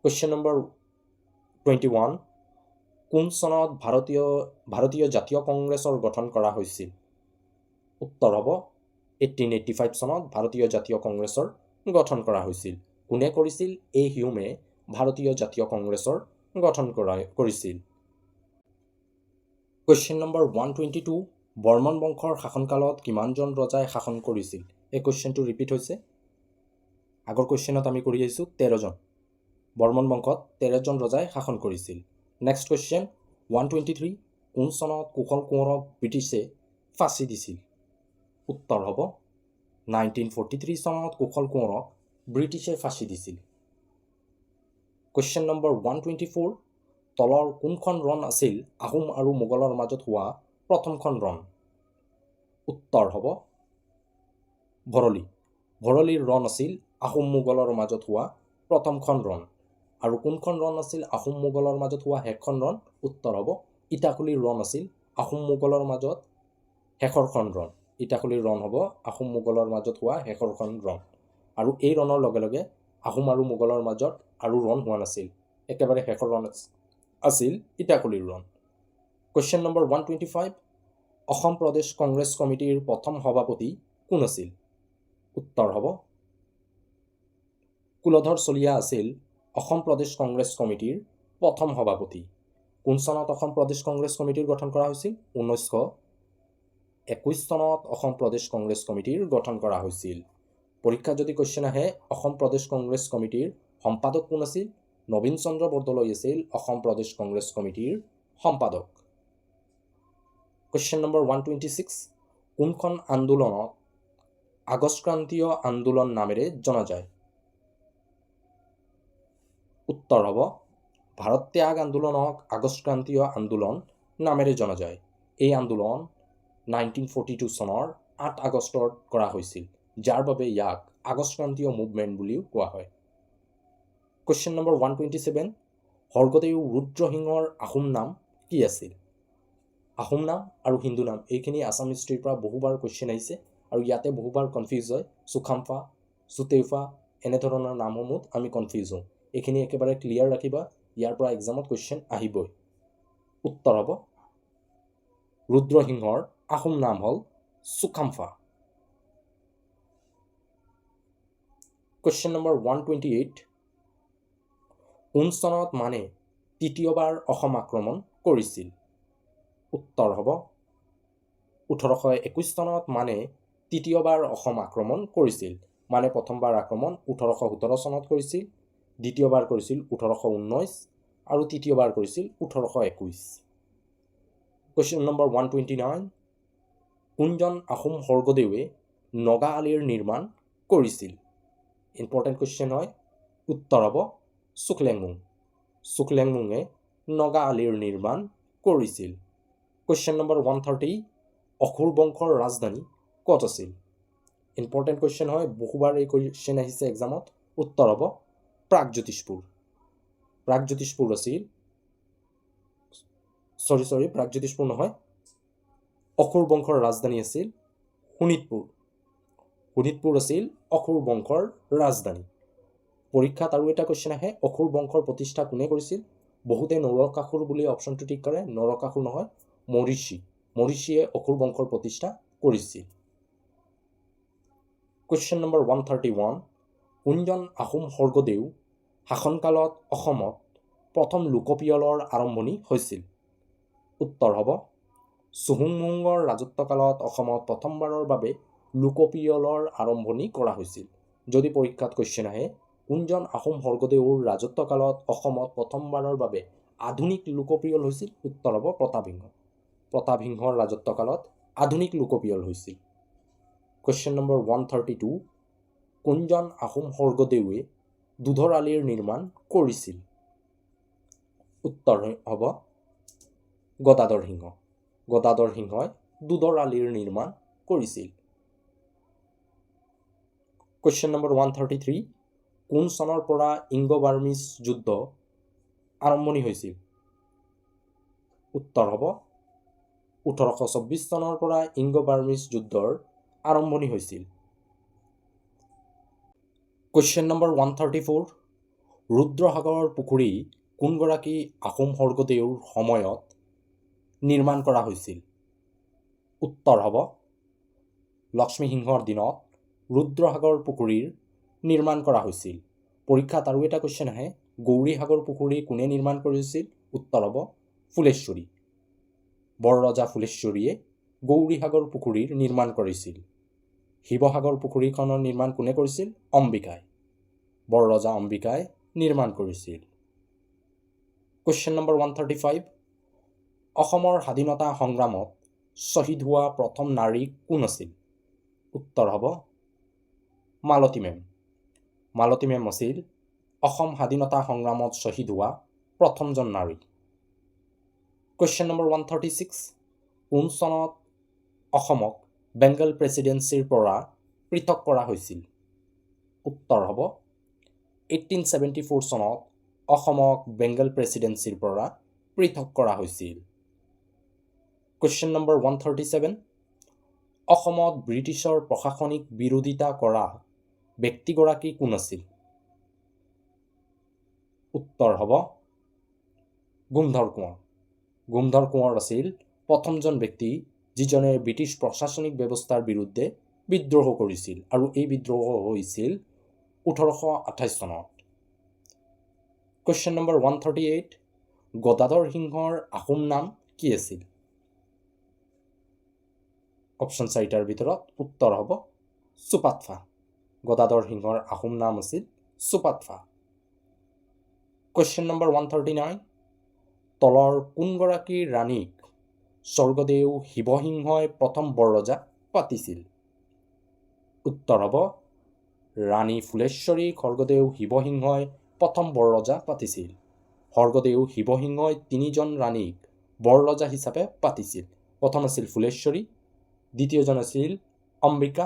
কুৱেশ্যন নম্বৰ 21, কোন চনত ভাৰতীয় জাতীয় কংগ্ৰেছৰ গঠন কৰা হৈছিল? উত্তৰ হ'ব 1885 চনত ভাৰতীয় জাতীয় কংগ্ৰেছৰ গঠন কৰা হৈছিল। কোনে কৰিছিল? এ হিউমে ভাৰতীয় জাতীয় কংগ্ৰেছৰ গঠন কৰিছিল। কুৱেশ্যন নম্বৰ 122, বৰ্মন বংশৰ শাসনকালত কিমানজন ৰজাই শাসন কৰিছিল? এই কুৱেশ্যনটো ৰিপিট হৈছে। আগৰ কুৱেশ্যনত আমি কৰি আহিছোঁ 13জন। বৰ্মন বংশত 13জন ৰজাই শাসন কৰিছিল। নেক্সট কুৱেশ্যন 123, কোন চনত কুশল কোঁৱৰক ব্ৰিটিছে ফাঁচি দিছিল? উত্তৰ হ'ব 1943 চনত কুশল কোঁৱৰক ব্ৰিটিছে ফাঁচি দিছিল। কুৱেশ্যন নম্বৰ 124, তলৰ কোনখন ৰণ আছিল আহোম আৰু মোগলৰ মাজত হোৱা প্ৰথমখন ৰণ? উত্তৰ হ'ব ভৰলী। ভৰলীৰ ৰণ আছিল আহোম মোগলৰ মাজত হোৱা প্ৰথমখন ৰণ। আৰু কোনখন ৰণ আছিল আহোম মোগলৰ মাজত হোৱা শেষখন ৰণ? উত্তৰ হ'ব ইটাখুলিৰ ৰণ আছিল আহোম মোগলৰ মাজত শেষৰখন ৰণ। ইটাখুলিৰ ৰণ হ'ব আহোম মোগলৰ মাজত হোৱা শেষৰখন ৰণ। আৰু এই ৰণৰ লগে লগে আহোম আৰু মোগলৰ মাজত আৰু ৰণ হোৱা নাছিল। একেবাৰে শেষৰ ৰণ আছিল ইটাখুলিৰ ৰণ। কুৱেশ্যন নম্বৰ 125, অসম প্ৰদেশ কংগ্ৰেছ কমিটিৰ প্ৰথম সভাপতি কোন আছিল? উত্তৰ হ'ব কুলধৰ চলিহা আছিল অসম প্ৰদেশ কংগ্ৰেছ কমিটিৰ প্ৰথম সভাপতি। কোন চনত অসম প্ৰদেশ কংগ্ৰেছ কমিটিৰ গঠন কৰা হৈছিল? 1921 চনত অসম প্ৰদেশ কংগ্ৰেছ কমিটিৰ গঠন কৰা হৈছিল। পৰীক্ষাত যদি কুৱেশ্যন আহে, অসম প্ৰদেশ কংগ্ৰেছ কমিটিৰ সম্পাদক কোন আছিল? নবীন চন্দ্ৰ বৰদলৈ আছিল অসম প্ৰদেশ কংগ্ৰেছ কমিটিৰ সম্পাদক। Question number 126, কোনখন আন্দোলনক আগষ্ট ক্ৰান্তীয় আন্দোলন নামেৰে জনা যায়? উত্তৰ হ'ব, ভাৰত ত্যাগ আন্দোলনক আগষ্ট ক্ৰান্তীয় আন্দোলন নামেৰে জনা যায়। এই আন্দোলন 1942 চনৰ 8 আগষ্টত কৰা হৈছিল, যাৰ বাবে ইয়াক আগষ্ট ক্ৰান্তীয় মুভমেণ্ট বুলিও কোৱা হয়। Question number 127, স্বৰ্গদেউ ৰুদ্ৰসিংহৰ আহোম নাম কি আছিল? আহোম নাম আৰু হিন্দু নাম, এইখিনি আছাম হিষ্ট্ৰীৰ পৰা বহুবাৰ কুৱেশ্যন আহিছে আৰু ইয়াতে বহুবাৰ কনফিউজ হয়। চুখামফা, চুতেউফা, এনেধৰণৰ নামসমূহত আমি কনফিউজ হওঁ। এইখিনি একেবাৰে ক্লিয়াৰ ৰাখিবা, ইয়াৰ পৰা এক্সামত কুৱেশ্যন আহিবই। উত্তৰ হ'ব, ৰুদ্ৰসিংহৰ আহোম নাম হ'ল চুখামফা। Question number 128, কোন চনত মানে তৃতীয়বাৰ অসম আক্ৰমণ কৰিছিল? উত্তৰ হ'ব, 1821 চনত মানে তৃতীয়বাৰ অসম আক্ৰমণ কৰিছিল। মানে প্ৰথমবাৰ আক্ৰমণ 1817 চনত কৰিছিল, দ্বিতীয়বাৰ কৰিছিল 1819 আৰু তৃতীয়বাৰ কৰিছিল 1821। Question number 129, কোনজন আহোম স্বৰ্গদেৱে নগা আলিৰ নিৰ্মাণ কৰিছিল? ইম্পৰ্টেণ্ট কুৱেশ্যন হয়। উত্তৰ হ'ব চুকলেংমুং। চুকলেংমুঙে নগা আলিৰ নিৰ্মাণ কৰিছিল। কুৱেশ্যন নম্বৰ 130, অসুৰ বংশৰ ৰাজধানী ক'ত আছিল? ইম্পৰ্টেণ্ট কুৱেশ্যন হয়, বহুবাৰ এই কুৱেশ্যন আহিছে এক্সামত। উত্তৰ হ'ব প্ৰাগজ্যোতিষপুৰ। প্ৰাগজ্যোতিষপুৰ আছিল, চৰি চৰি, প্ৰাগজ্যোতিষপুৰ নহয়, অসুৰ বংশৰ ৰাজধানী আছিল শোণিতপুৰ। শোণিতপুৰ আছিল অসুৰ বংশৰ ৰাজধানী। পৰীক্ষাত আৰু এটা কুৱেশ্যন আহে, অসুৰ বংশৰ প্ৰতিষ্ঠা কোনে কৰিছিল? বহুতে নৰকাসুৰ বুলি অপশ্যনটো টিক কৰে। নৰকাসুৰ নহয়, মৰীচি। মৰীচিয়ে অসুৰ বংশৰ প্ৰতিষ্ঠা কৰিছিল। Question number 131, কোনজন আহোম স্বৰ্গদেউ শাসনকালত অসমত প্ৰথম লোকপিয়লৰ আৰম্ভণি হৈছিল? উত্তৰ হ'ব, চুহুংমুঙৰ ৰাজত্বকালত অসমত প্ৰথমবাৰৰ বাবে লোকপিয়লৰ আৰম্ভণি কৰা হৈছিল। যদি পৰীক্ষাত কুৱেশ্যন আহে, কোনজন আহোম স্বৰ্গদেউৰ ৰাজত্বকালত অসমত প্ৰথমবাৰৰ বাবে আধুনিক লোকপিয়ল হৈছিল? উত্তৰ হ'ব প্ৰতাপ সিংহ। প্ৰতাপ সিংহৰ ৰাজত্বকালত আধুনিক লোকপিয়ল হৈছিল। Question number 132, কোনজন আহোম স্বৰ্গদেউৱে দুধৰ আলিৰ নিৰ্মাণ কৰিছিল? উত্তৰ হ'ব গদাধৰ সিংহ। গদাধৰ সিংহই দুধৰ আলিৰ নিৰ্মাণ কৰিছিল। Question number 133, কোন চনৰ পৰা ইংগ বাৰ্মিজ যুদ্ধ আৰম্ভণি হৈছিল? উত্তৰ হ'ব, 1824 চনৰ পৰা ইংগ বাৰ্মিজ যুদ্ধৰ আৰম্ভণি হৈছিল। Question number 134, Rudrasagar পুখুৰী কোনগৰাকী আহোম স্বৰ্গদেউৰ সময়ত নিৰ্মাণ কৰা হৈছিল? উত্তৰ হ'ব, লক্ষ্মীসিংহৰ দিনত ৰুদ্ৰসাগৰ পুখুৰীৰ নিৰ্মাণ কৰা হৈছিল। পৰীক্ষাত আৰু এটা কুৱেশ্যন আহে, গৌৰীসাগৰ পুখুৰী কোনে নিৰ্মাণ কৰিছিল? উত্তৰ হ'ব ফুলেশ্বৰী। বৰৰজা ফুলেশ্বৰীয়ে গৌৰীসাগৰ পুখুৰীৰ নিৰ্মাণ কৰিছিল। শিৱসাগৰ পুখুৰীখনৰ নিৰ্মাণ কোনে কৰিছিল? অম্বিকাই, বৰৰজা অম্বিকাই নিৰ্মাণ কৰিছিল। Question number 135, অসমৰ স্বাধীনতা সংগ্ৰামত শ্বহীদ হোৱা প্ৰথম নাৰী কোন আছিল? উত্তৰ হ'ব মালতী মেম। মালতী মেম আছিল অসম স্বাধীনতা সংগ্ৰামত শ্বহীদ হোৱা প্ৰথমজন নাৰী। Question number 136, কোন চনত অসমক বেংগল প্ৰেচিডেঞ্চিৰ পৰা পৃথক কৰা হৈছিল? উত্তৰ হ'ব, 1874 চনত অসমক বেংগল প্ৰেচিডেঞ্চিৰ পৰা পৃথক কৰা হৈছিল। Question number 137, অসমত ব্ৰিটিছৰ প্ৰশাসনিক বিৰোধিতা কৰা ব্যক্তিগৰাকী কোন আছিল? উত্তৰ হ'ব গোমধৰ কোঁৱৰ। গোমধৰ কোঁৱৰ আছিল প্ৰথমজন ব্যক্তি যিজনে ব্ৰিটিছ প্ৰশাসনিক ব্যৱস্থাৰ বিৰুদ্ধে বিদ্ৰোহ কৰিছিল আৰু এই বিদ্ৰোহ হৈছিল 1828 চনত। Question number 138, Gadadhar সিংহৰ আহোম নাম কি আছিল? অপশ্যন চাৰিটাৰ ভিতৰত উত্তৰ হ'ব চুপাতফা। গদাধৰ সিংহৰ আহোম নাম আছিল চুপাতফা। Question number 139, তলৰ কোনগৰাকী ৰাণীক স্বৰ্গদেউ শিৱসিংহই প্ৰথম বৰৰজা পাতিছিল? উত্তৰ হ'ব ৰাণী ফুলেশ্বৰীক স্বৰ্গদেউ শিৱসিংহই প্ৰথম বৰৰজা পাতিছিল। স্বৰ্গদেউ শিৱসিংহই তিনিজন ৰাণীক বৰৰজা হিচাপে পাতিছিল। প্ৰথম আছিল ফুলেশ্বৰী, দ্বিতীয়জন আছিল অম্বিকা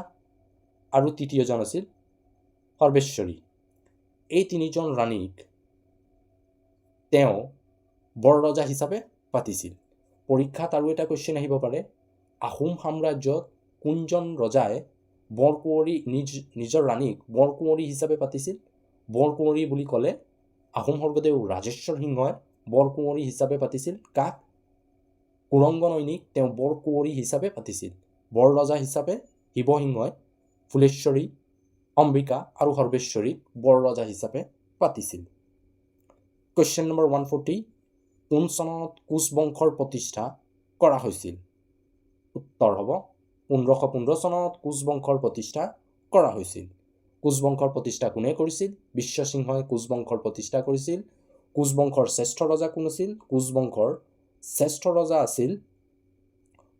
আৰু তৃতীয়জন আছিল সৰ্বেশ্বৰী। এই তিনিজন ৰাণীক তেওঁ বৰৰজা হিচাপে পাতিছিল। পৰীক্ষাত আৰু এটা কুৱেশ্যন আহিব পাৰে, আহোম সাম্ৰাজ্যত কোনজন ৰজাই বৰকুঁৱৰী নিজৰ ৰাণীক বৰকুঁৱৰী হিচাপে পাতিছিল? বৰকুঁৱৰী বুলি ক'লে আহোম স্বৰ্গদেউ ৰাজেশ্বৰ সিংহই বৰকুঁৱৰী হিচাপে পাতিছিল। কাক? কুৰংগনৈনীক তেওঁ বৰকুঁৱৰী হিচাপে পাতিছিল। বৰৰজা হিচাপে শিৱসিংহই ফুলেশ্বৰী, অম্বিকা আৰু সৰ্বেশ্বৰীক বৰৰজা হিচাপে পাতিছিল। কুৱেশ্যন নম্বৰ 140, কোন চনত কোচ বংশৰ প্ৰতিষ্ঠা কৰা হৈছিল? উত্তৰ হ'ব 1515 চনত কোচ বংশৰ প্ৰতিষ্ঠা কৰা হৈছিল। কোচ বংশৰ প্ৰতিষ্ঠা কোনে কৰিছিল? বিশ্বসিংহই কোচ বংশৰ প্ৰতিষ্ঠা কৰিছিল। কোচ বংশৰ শ্ৰেষ্ঠ ৰজা কোন আছিল? কোচ বংশৰ শ্ৰেষ্ঠ ৰজা আছিল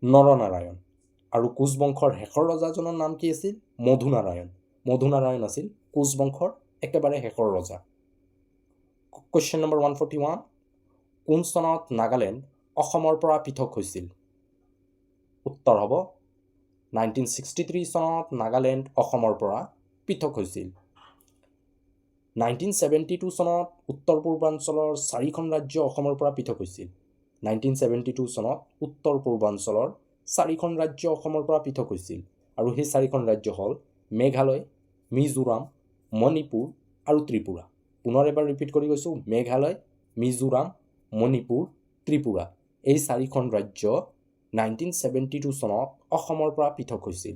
নৰনাৰায়ণ। আৰু কোচ বংশৰ শেষৰ ৰজাজনৰ নাম কি আছিল? মধুনাৰায়ণ। মধুনাৰায়ণ আছিল কোচ বংশৰ একেবাৰে শেষৰ ৰজা। কুৱেশ্যন নম্বৰ 141, কোন চনত নাগালেণ্ড অসমৰ পৰা পৃথক হৈছিল? উত্তৰ হ'ব 1963 চনত নাগালেণ্ড অসমৰ পৰা পৃথক হৈছিল। 1972 চনত উত্তৰ পূৰ্বাঞ্চলৰ চাৰিখন ৰাজ্য অসমৰ পৰা পৃথক হৈছিল। 1972 চনত উত্তৰ পূৰ্বাঞ্চলৰ চাৰিখন ৰাজ্য অসমৰ পৰা পৃথক হৈছিল আৰু সেই চাৰিখন ৰাজ্য হ'ল মেঘালয়, মিজোৰাম, মণিপুৰ আৰু ত্ৰিপুৰা। পুনৰ এবাৰ ৰিপিট কৰি কৈছোঁ, মেঘালয়, মিজোৰাম, মণিপুৰ, ত্ৰিপুৰা, এই চাৰিখন ৰাজ্য 1972 চনত অসমৰ পৰা পৃথক হৈছিল।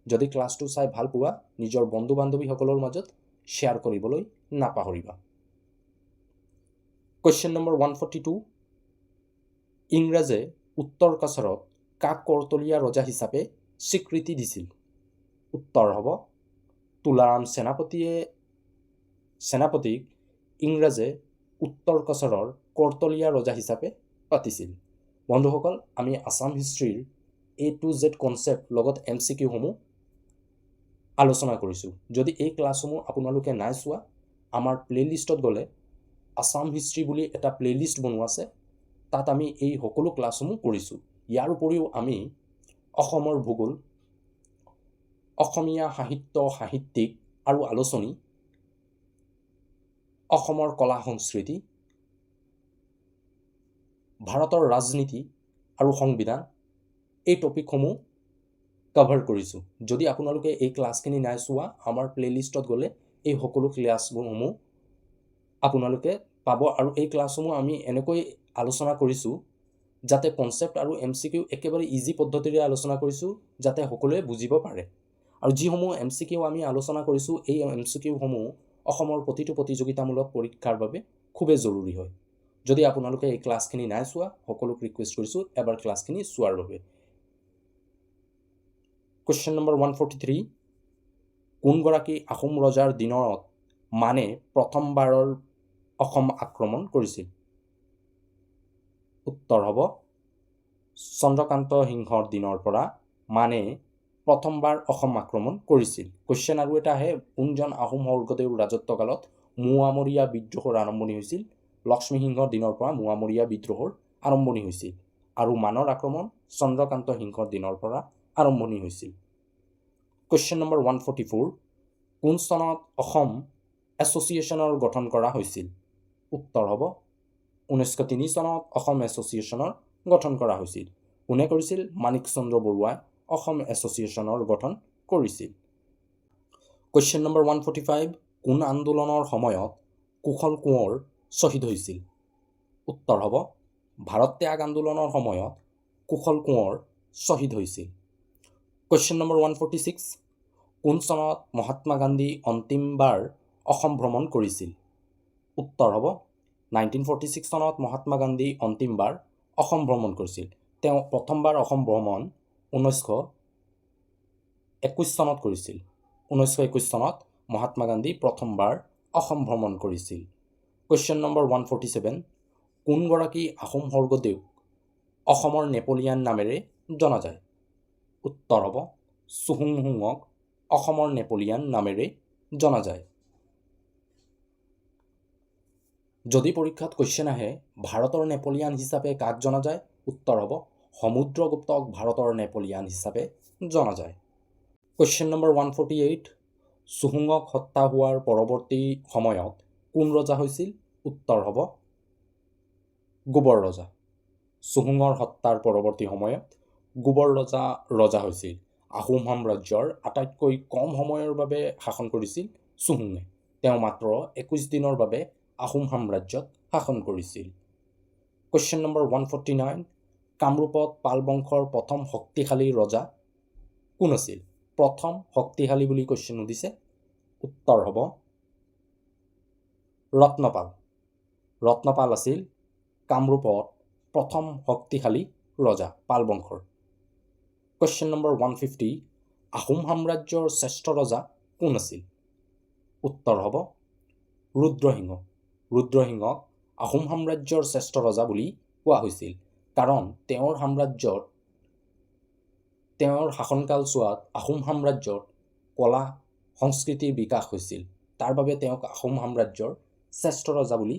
যদি ক্লাছটো চাই ভাল পোৱা, নিজৰ বন্ধু বান্ধৱীসকলৰ মাজত শ্বেয়াৰ কৰিবলৈ নাপাহৰিবা। কুৱেশ্যন নম্বৰ 142, ইংৰাজে উত্তৰ কাছাৰত কাক কৰতলীয়া ৰজা হিচাপে স্বীকৃতি দিছিল? উত্তৰ হ'ব তুলাৰাম সেনাপতিক ইংৰাজে উত্তৰ কাছাৰৰ কৰতলীয়া ৰজা হিচাপে পাতিছিল। বন্ধুসকল, আমি আছাম হিষ্ট্ৰীৰ এ টু জেড কনচেপ্ট লগত এম চি কিউসমূহ আলোচনা কৰিছোঁ। যদি এই ক্লাছসমূহ আপোনালোকে নাই চোৱা, আমাৰ প্লে'লিষ্টত গ'লে আছাম হিষ্ট্ৰী বুলি এটা প্লে'লিষ্ট বনোৱা আছে, তাত আমি এই সকলো ক্লাছসমূহ কৰিছোঁ। ইয়াৰ উপৰিও আমি অসমৰ ভূগোল, অসমীয়া সাহিত্য, সাহিত্যিক আৰু আলোচনী, অসমৰ কলা সংস্কৃতি, ভাৰতৰ ৰাজনীতি আৰু সংবিধান, এই টপিকসমূহ কভাৰ কৰিছোঁ। যদি আপোনালোকে এই ক্লাছখিনি নাই চোৱা, আমাৰ প্লে'লিষ্টত গ'লে এই সকলো ক্লাছসমূহ আপোনালোকে পাব। আৰু এই ক্লাছসমূহ আমি এনেকৈ আলোচনা কৰিছোঁ যাতে কনচেপ্ট আৰু এম চি কিউ একেবাৰে ইজি পদ্ধতিৰে আলোচনা কৰিছোঁ, যাতে সকলোৱে বুজিব পাৰে। আৰু যিসমূহ এম চি কিউ আমি আলোচনা কৰিছোঁ, এই এম চি কিউসমূহ অসমৰ প্ৰতিটো প্ৰতিযোগিতামূলক পৰীক্ষাৰ বাবে খুবেই জৰুৰী হয়। যদি আপোনালোকে এই ক্লাছখিনি নাই চোৱা, সকলোক ৰিকুৱেষ্ট কৰিছোঁ এবাৰ ক্লাছখিনি চোৱাৰ বাবে। কুৱেশ্যন নম্বৰ 143, কোনগৰাকী আহোম ৰজাৰ দিনত মানে প্ৰথমবাৰৰ অসম আক্ৰমণ কৰিছিল? উত্তৰ হ'ব চন্দ্ৰকান্ত সিংহৰ দিনৰ পৰা মানে প্ৰথমবাৰ অসম আক্ৰমণ কৰিছিল। কুৱেশ্যন আৰু এটা আহে, কোনজন আহোম স্বৰ্গদেউৰ ৰাজত্বকালত মোৱামৰীয়া বিদ্ৰোহৰ আৰম্ভণি হৈছিল? লক্ষ্মীসিংহৰ দিনৰ পৰা মোৱামৰীয়া বিদ্ৰোহৰ আৰম্ভণি হৈছিল আৰু মানৰ আক্ৰমণ চন্দ্ৰকান্ত সিংহৰ দিনৰ পৰা আৰম্ভণি হৈছিল। কুৱেশ্যন নম্বৰ 144, কোন চনত অসম এছ'চিয়েশ্যনৰ গঠন কৰা হৈছিল? উত্তৰ হ'ব 1903 চনত অসম এছ'চিয়েশ্যনৰ গঠন কৰা হৈছিল। কোনে কৰিছিল? মাণিক চন্দ্ৰ বৰুৱাই অসম এছ'চিয়েশ্যনৰ গঠন কৰিছিল। কুৱেশ্যন নম্বৰ 145, কোন আন্দোলনৰ সময়ত কুশল কোঁৱৰ শ্বহীদ হৈছিল? উত্তৰ হ'ব ভাৰত ত্যাগ আন্দোলনৰ সময়ত কুশল কোঁৱৰ শ্বহীদ হৈছিল। কুৱেশ্যন নম্বৰ 146, কোন চনত মহাত্মা গান্ধী অন্তিমবাৰ অসম ভ্ৰমণ কৰিছিল? উত্তৰ হ'ব 1946 চনত মহাত্মা গান্ধী অন্তিমবাৰ অসম ভ্ৰমণ কৰিছিল। তেওঁ প্ৰথমবাৰ অসম ভ্ৰমণ 1921 চনত কৰিছিল। 1921 চনত মহাত্মা গান্ধী প্ৰথমবাৰ অসম ভ্ৰমণ কৰিছিল। কুৱেশ্যন নম্বৰ 147, কোনগৰাকী আহোম স্বৰ্গদেউক অসমৰ নেপোলিয়ান নামেৰে জনা যায়? উত্তৰ হ'ব চুহুংমুঙক অসমৰ নেপোলিয়ান নামেৰে জনা যায়। যদি পৰীক্ষাত কুৱেশ্যন আহে, ভাৰতৰ নেপোলিয়ান হিচাপে কাক জনা যায়? উত্তৰ হ'ব সমুদ্ৰগুপ্তক ভাৰতৰ নেপোলিয়ান হিচাপে জনা যায়। কুৱেশ্যন নম্বৰ 148, চুহুঙক হত্যা হোৱাৰ পৰৱৰ্তী সময়ত কোন ৰজা হৈছিল? উত্তৰ হ'ব গোবৰ ৰজা। চুহুঙৰ হত্যাৰ পৰৱৰ্তী সময়ত গোবৰ ৰজা ৰজা হৈছিল। আহোম সাম্ৰাজ্যৰ আটাইতকৈ কম সময়ৰ বাবে শাসন কৰিছিল চুহুঙে। তেওঁ মাত্ৰ 21 দিনৰ বাবে আহোম সাম্ৰাজ্যত শাসন কৰিছিল। কুৱেশ্যন নম্বৰ 149, কামৰূপত পাল বংশৰ প্ৰথম শক্তিশালী ৰজা কোন আছিল? প্ৰথম শক্তিশালী বুলি কুৱেশ্যন সুধিছে। উত্তৰ হ'ব ৰত্নপাল। ৰত্নপাল আছিল কামৰূপত প্ৰথম শক্তিশালী ৰজা পাল বংশৰ। কুৱেশ্যন নম্বৰ 150, আহোম সাম্ৰাজ্যৰ শ্ৰেষ্ঠ ৰজা কোন আছিল? উত্তৰ হ'ব ৰুদ্ৰসিংহ। ৰুদ্ৰসিংহক আহোম সাম্ৰাজ্যৰ শ্ৰেষ্ঠ ৰজা বুলি কোৱা হৈছিল, কাৰণ তেওঁৰ সাম্ৰাজ্যত, তেওঁৰ শাসনকালছোৱাত আহোম সাম্ৰাজ্যত কলা সংস্কৃতিৰ বিকাশ হৈছিল। তাৰ বাবে তেওঁক আহোম সাম্ৰাজ্যৰ শ্ৰেষ্ঠ ৰজা বুলি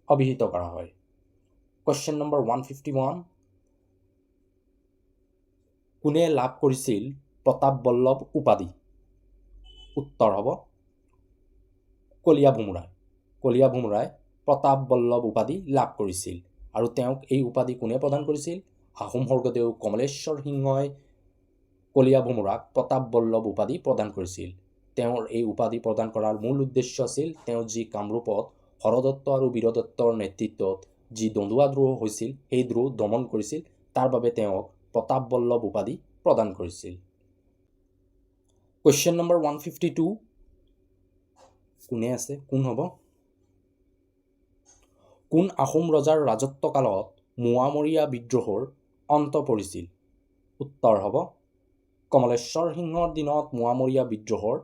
অভিহিত কৰা হয়। কুৱেশ্যন নম্বৰ 151, কোনে লাভ কৰিছিল প্ৰতাপ বল্লভ উপাধি? উত্তৰ হ'ব কলীয়া ভোমোৰাই। কলীয়া ভোমোৰাই প্ৰতাপ বল্লভ উপাধি লাভ কৰিছিল। আৰু তেওঁক এই উপাধি কোনে প্ৰদান কৰিছিল? আহোম স্বৰ্গদেউ কমলেশ্বৰ সিংহই কলীয়া ভোমোৰাক প্ৰতাপ বল্লভ উপাধি প্ৰদান কৰিছিল। তেওঁৰ এই উপাধি প্ৰদান কৰাৰ মূল উদ্দেশ্য আছিল, তেওঁ যি কামৰূপত হৰদত্ত আৰু বীৰদত্তৰ নেতৃত্বত যি দন্দুৱা দ্ৰোহ হৈছিল, সেই দ্ৰোহ দমন কৰিছিল। তাৰ বাবে তেওঁক প্ৰতাপ বল্লভ উপাধি প্ৰদান কৰিছিল। কুৱেশ্যন নম্বৰ 152, কোনে আছে, কোন হ'ব? কোন আহোম ৰজাৰ ৰাজত্বকালত মোৱামৰীয়া বিদ্ৰোহৰ অন্ত পৰিছিল? উত্তৰ হ'ব কমলেশ্বৰ সিংহৰ দিনত মোৱামৰীয়া বিদ্ৰোহৰ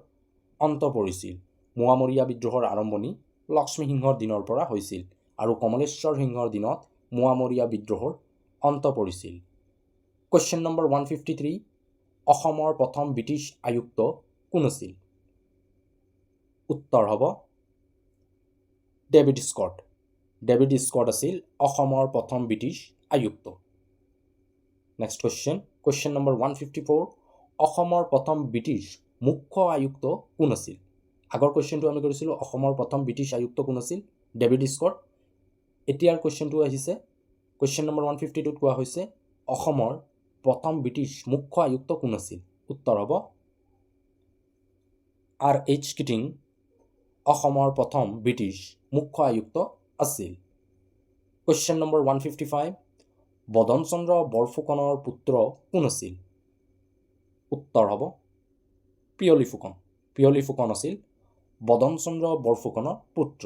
অন্ত পৰিছিল। মোৱামৰীয়া বিদ্ৰোহৰ আৰম্ভণি লক্ষ্মীসিংহৰ দিনৰ পৰা হৈছিল আৰু কমলেশ্বৰ সিংহৰ দিনত মোৱামৰীয়া বিদ্ৰোহৰ অন্ত পৰিছিল। কুৱেশ্যন নম্বৰ 153, অসমৰ প্ৰথম ব্ৰিটিছ আয়ুক্ত কোন আছিল? উত্তৰ হ'ব ডেভিড স্কট। ডেভিড স্কট আছিল অসমৰ প্ৰথম ব্ৰিটিছ আয়ুক্ত। Next question, question number 154, অসমৰ প্ৰথম ব্ৰিটিছ মুখ্য আয়ুক্ত কোন আছিল? আগৰ কুৱেশ্যনটো আমি কৰিছিলোঁ, অসমৰ প্ৰথম ব্ৰিটিছ আয়ুক্ত কোন আছিল? David Scott. এতিয়াৰ কুৱেশ্যনটো আহিছে, কুৱেশ্যন নম্বৰ 152ত কোৱা হৈছে, অসমৰ প্ৰথম ব্ৰিটিছ মুখ্য আয়ুক্ত কোন আছিল? উত্তৰ হ'ব আৰ এইচ কিটিং অসমৰ প্ৰথম ব্ৰিটিছ মুখ্য আয়ুক্ত আছিল। কুৱেশ্যন নম্বৰ 155, বদনচন্দ্ৰ বৰফুকনৰ পুত্ৰ কোন আছিল? উত্তৰ হ'ব পিয়লি ফুকন। পিয়লি ফুকন আছিল বদনচন্দ্ৰ বৰফুকনৰ পুত্ৰ।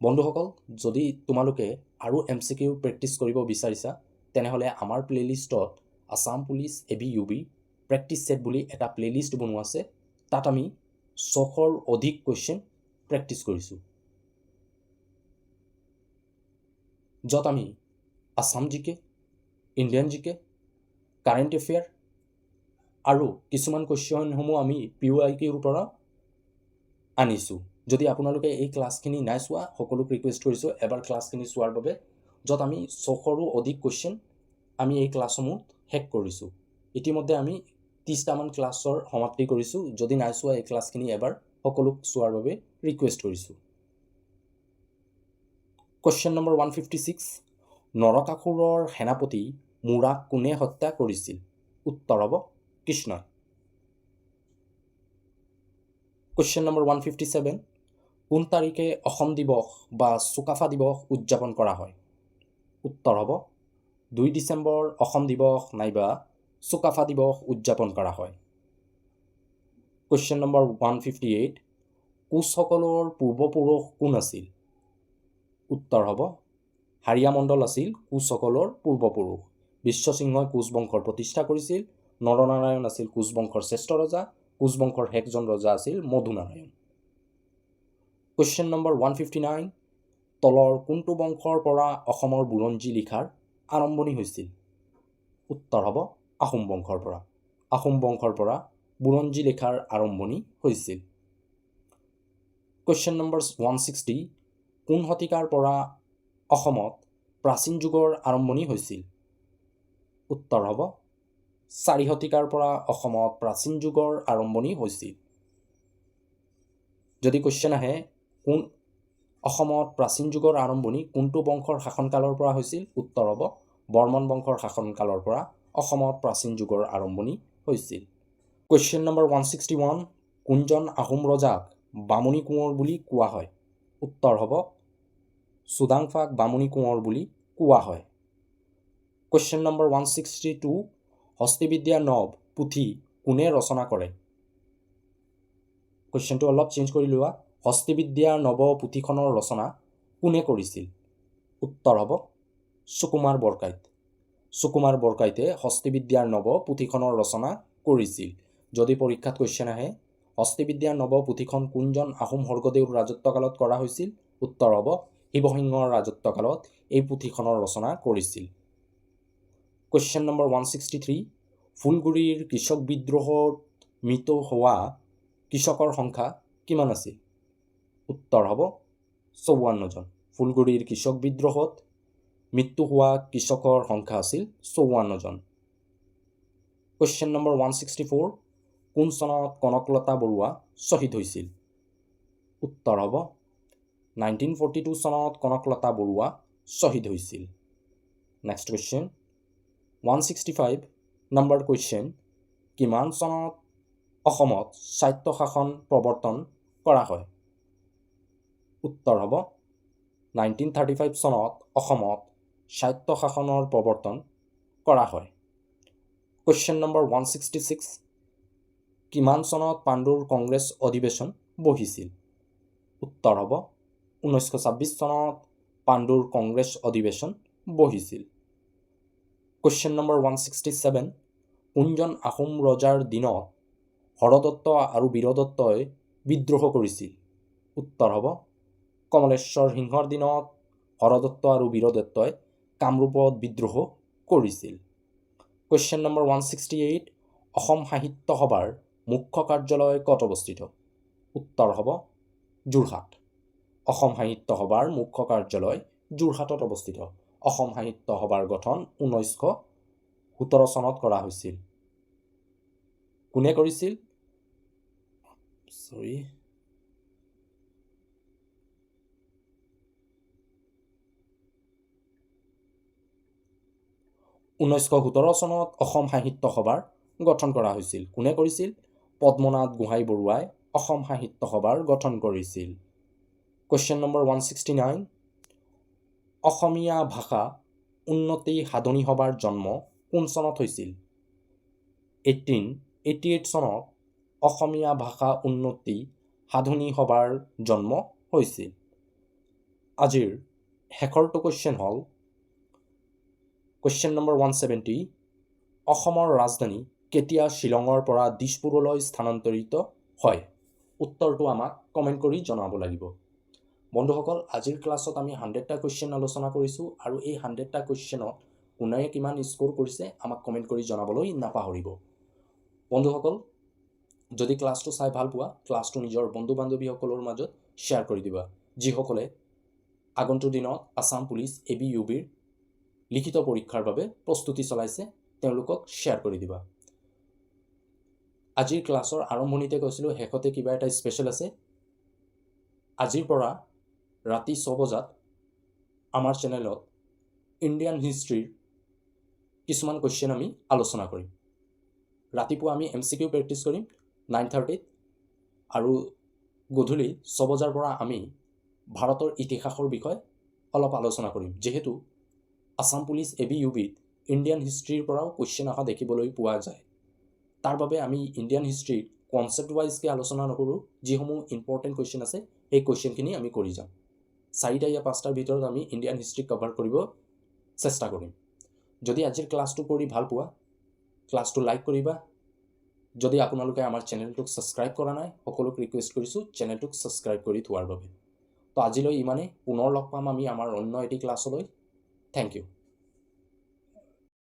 বন্ধুসকল, যদি তোমালোকে আৰু এমচিকিউ প্ৰেক্টিছ কৰিব বিচাৰিছা, তেনেহ'লে আমাৰ প্লে'লিষ্টত Assam police AB UB practice set বুলি এটা প্লে'লিষ্ট বনোৱা আছে। তাত আমি 600ৰ অধিক কুৱেশ্যন প্ৰেক্টিছ কৰিছোঁ, য'ত আমি Assam GK, Indian GK, current affair আৰু কিছুমান কুৱেশ্যনসমূহ আমি পিৱাইকিউৰ পৰা আনিছোঁ। যদি আপোনালোকে এই ক্লাছখিনি নাই চোৱা, সকলোক ৰিকুৱেষ্ট কৰিছোঁ এবাৰ ক্লাছখিনি চোৱাৰ বাবে, য'ত আমি 600ৰো অধিক কুৱেশ্যন আমি এই ক্লাছসমূহ শেষ কৰিছোঁ। ইতিমধ্যে আমি 30টামান ক্লাছৰ সমাপ্তি কৰিছোঁ। যদি নাই চোৱা, এই ক্লাছখিনি এবাৰ সকলোক চোৱাৰ বাবে ৰিকুৱেষ্ট কৰিছোঁ। কুৱেশ্যন নম্বৰ 156, নৰকাসুৰৰ সেনাপতি মূৰাক কোনে হত্যা কৰিছিল? উত্তৰ হ'ব কৃষ্ণই। কুৱেশ্যন নম্বৰ 157, কোন তাৰিখে অসম দিৱস বা চুকাফা দিৱস উদযাপন কৰা হয়? উত্তৰ হ'ব 2 ডিচেম্বৰ অসম দিৱস নাইবা চুকাফা দিৱস উদযাপন কৰা হয়। কুৱেশ্যন নম্বৰ 158, কোচসকলৰ পূৰ্বপুৰুষ কোন আছিল? উত্তৰ হ'ব হাৰিয়া মণ্ডল আছিল কোচসকলৰ পূৰ্বপুৰুষ। বিশ্বসিংহই কোচ বংশৰ প্ৰতিষ্ঠা কৰিছিল। নৰনাৰায়ণ আছিল কোচ বংশৰ শ্ৰেষ্ঠ ৰজা। কোচ বংশৰ শেষজন ৰজা আছিল মধুনাৰায়ণ। কুৱেশ্যন নম্বৰ 159, তলৰ কোনটো বংশৰ পৰা অসমৰ বুৰঞ্জী লিখাৰ আৰম্ভণি হৈছিল? উত্তৰ হ'ব আহোম বংশৰ পৰা। আহোম বংশৰ পৰা বুৰঞ্জী লিখাৰ আৰম্ভণি হৈছিল। কুৱেশ্যন নম্বৰ 160, কোন শতিকাৰ পৰা অসমত প্ৰাচীন যুগৰ আৰম্ভণি হৈছিল? উত্তৰ হ'ব 4 শতিকাৰ পৰা অসমত প্ৰাচীন যুগৰ আৰম্ভণি হৈছিল। যদি কুৱেশ্যন আহে কোন অসমত প্ৰাচীন যুগৰ আৰম্ভণি কোনটো বংশৰ শাসনকালৰ পৰা হৈছিল? উত্তৰ হ'ব বৰ্মন বংশৰ শাসনকালৰ পৰা অসমত প্ৰাচীন যুগৰ আৰম্ভণি হৈছিল। কুৱেশ্যন নম্বৰ 161, কোনজন আহোম ৰজাক বামুণী কোঁৱৰ বুলি কোৱা হয়? উত্তৰ হ'ব চুডাংফাক বামুণী কোঁৱৰ বুলি কোৱা হয়। কুৱেশ্যন নম্বৰ 162, হস্তিবিদ্যা নৱ পুথি কোনে ৰচনা কৰে? কুৱেশ্যনটো অলপ চেঞ্জ কৰি লোৱা। হস্তিবিদ্যা নৱ পুথিখনৰ ৰচনা কোনে কৰিছিল? উত্তৰ হ'ব সুকুমাৰ বৰকাইত। সুকুমাৰ বৰকাইতে হস্তিবিদ্যাৰ নৱ পুথিখনৰ ৰচনা কৰিছিল। যদি পৰীক্ষাত কুৱেশ্যন আহে হস্তিবিদ্যাৰ নৱ পুথিখন কোনজন আহোম স্বৰ্গদেউৰ ৰাজত্বকালত কৰা হৈছিল? উত্তৰ হ'ব শিৱসিংহৰ ৰাজত্বকালত এই পুথিখনৰ ৰচনা কৰিছিল। কুৱেশ্যন নম্বৰ 163, ফুলগুৰিৰ কৃষক বিদ্ৰোহত মৃত্যু হোৱা কৃষকৰ সংখ্যা কিমান আছিল? উত্তৰ হ'ব 54জন। ফুলগুৰিৰ কৃষক বিদ্ৰোহত মৃত্যু হোৱা কৃষকৰ সংখ্যা আছিল 54জন। কুৱেশ্যন নম্বৰ 164, কোন চনত কনকলতা বৰুৱা শ্বহীদ হৈছিল? উত্তৰ হ'ব 1942 চনত কনকলতা বৰুৱা শ্বহীদ হৈছিল। Next question, 165 number question, কিমান চনত অসমত স্বায়ত্তশাসন প্ৰৱৰ্তন কৰা হয়? উত্তৰ হ'ব 1935 চনত অসমত স্বায়ত্তশাসনৰ প্ৰৱৰ্তন কৰা হয়। কুৱেশ্যন নম্বৰ 166, কিমান চনত পাণ্ডুৰ কংগ্ৰেছ অধিৱেশন বহিছিল? উত্তৰ হ'ব 1926 চনত পাণ্ডুৰ কংগ্ৰেছ অধিৱেশন বহিছিল। কুৱেশ্যন নম্বৰ 167, কোনজন আহোম ৰজাৰ দিনত হৰদত্ত আৰু বীৰদত্তই বিদ্ৰোহ কৰিছিল? উত্তৰ হ'ব কমলেশ্বৰ সিংহৰ দিনত হৰদত্ত আৰু বীৰদত্তই কামৰূপত বিদ্ৰোহ কৰিছিল। কুৱেশ্যন নম্বৰ 168, অসম সাহিত্য সভাৰ মুখ্য কাৰ্যালয় ক'ত অৱস্থিত? উত্তৰ হ'ব যোৰহাট। অসম সাহিত্য সভাৰ মুখ্য কাৰ্যালয় যোৰহাটত অৱস্থিত। অসম সাহিত্য সভাৰ গঠন 1917 চনত কৰা হৈছিল। কোনে কৰিছিল? চৰি, 1917 চনত অসম সাহিত্য সভাৰ গঠন কৰা হৈছিল। কোনে কৰিছিল? পদ্মনাথ গোহাঁই বৰুৱাই অসম সাহিত্য সভাৰ গঠন কৰিছিল। কুৱেশ্যন নম্বৰ 169, অসমীয়া ভাষা উন্নতি সাধনী সভাৰ জন্ম কোন চনত হৈছিল? 1888 চনত অসমীয়া ভাষা উন্নতি সাধনী সভাৰ জন্ম হৈছিল। আজিৰ শেষৰটো কুৱেশ্যন হ'ল কুৱেশ্যন নম্বৰ 170, অসমৰ ৰাজধানী কেতিয়া শ্বিলঙৰ পৰা দিছপুৰলৈ স্থানান্তৰিত হয়? উত্তৰটো আমাক কমেণ্ট কৰি জনাব লাগিব। বন্ধুসকল, আজিৰ ক্লাছত আমি 100টা কুৱেশ্যন আলোচনা কৰিছোঁ আৰু এই 100টা কুৱেশ্যনত কোনে কিমান স্ক'ৰ কৰিছে আমাক কমেণ্ট কৰি জনাবলৈ নাপাহৰিব। বন্ধুসকল, যদি ক্লাছটো চাই ভাল পোৱা, ক্লাছটো নিজৰ বন্ধু বান্ধৱীসকলৰ মাজত শ্বেয়াৰ কৰি দিবা, যিসকলে আগন্তুক দিনত Assam police A B U বিৰ লিখিত পৰীক্ষাৰ বাবে প্ৰস্তুতি চলাইছে, তেওঁলোকক শ্বেয়াৰ কৰি দিবা। আজিৰ ক্লাছৰ আৰম্ভণিতে কৈছিলোঁ শেষতে কিবা এটা স্পেচিয়েল আছে। আজিৰ পৰা ৰাতি 6 বজাত আমাৰ চেনেলত ইণ্ডিয়ান হিষ্ট্ৰীৰ কিছুমান কুৱেশ্যন আমি আলোচনা কৰিম। ৰাতিপুৱা আমি এম চি কিউ প্ৰেক্টিছ কৰিম 9:30ত আৰু গধূলি 6 বজাৰ পৰা আমি ভাৰতৰ ইতিহাসৰ বিষয়ে অলপ আলোচনা কৰিম। যিহেতু Assam police A B U বিত ইণ্ডিয়ান হিষ্ট্ৰীৰ পৰাও কুৱেশ্যন অহা দেখিবলৈ পোৱা যায়, তাৰ বাবে আমি ইণ্ডিয়ান হিষ্ট্ৰীৰ কনচেপ্ট ৱাইজকৈ আলোচনা নকৰোঁ, যিসমূহ ইম্পৰ্টেণ্ট কুৱেশ্যন আছে সেই কুৱেশ্যনখিনি আমি কৰি যাম। 4টা या 5টাৰ ভিতৰত আমি ইণ্ডিয়ান হিষ্ট্ৰী কভাৰ কৰিব চেষ্টা কৰিম। যদি আজিৰ ক্লাছটো কৰি ভাল পোৱা, ক্লাছটো লাইক কৰিবা। যদি আপোনালোকে আমাৰ চেনেলটোক ছাবস্ক্ৰাইব কৰা নাই, সকলোক ৰিকুৱেষ্ট কৰিছোঁ চেনেলটোক ছাবস্ক্ৰাইব কৰি থোৱাৰ বাবে। তো আজিলৈ ইমানেই, পুনৰ লগ পাম আমি আমাৰ অন্য এটি ক্লাছলৈ। Thank you.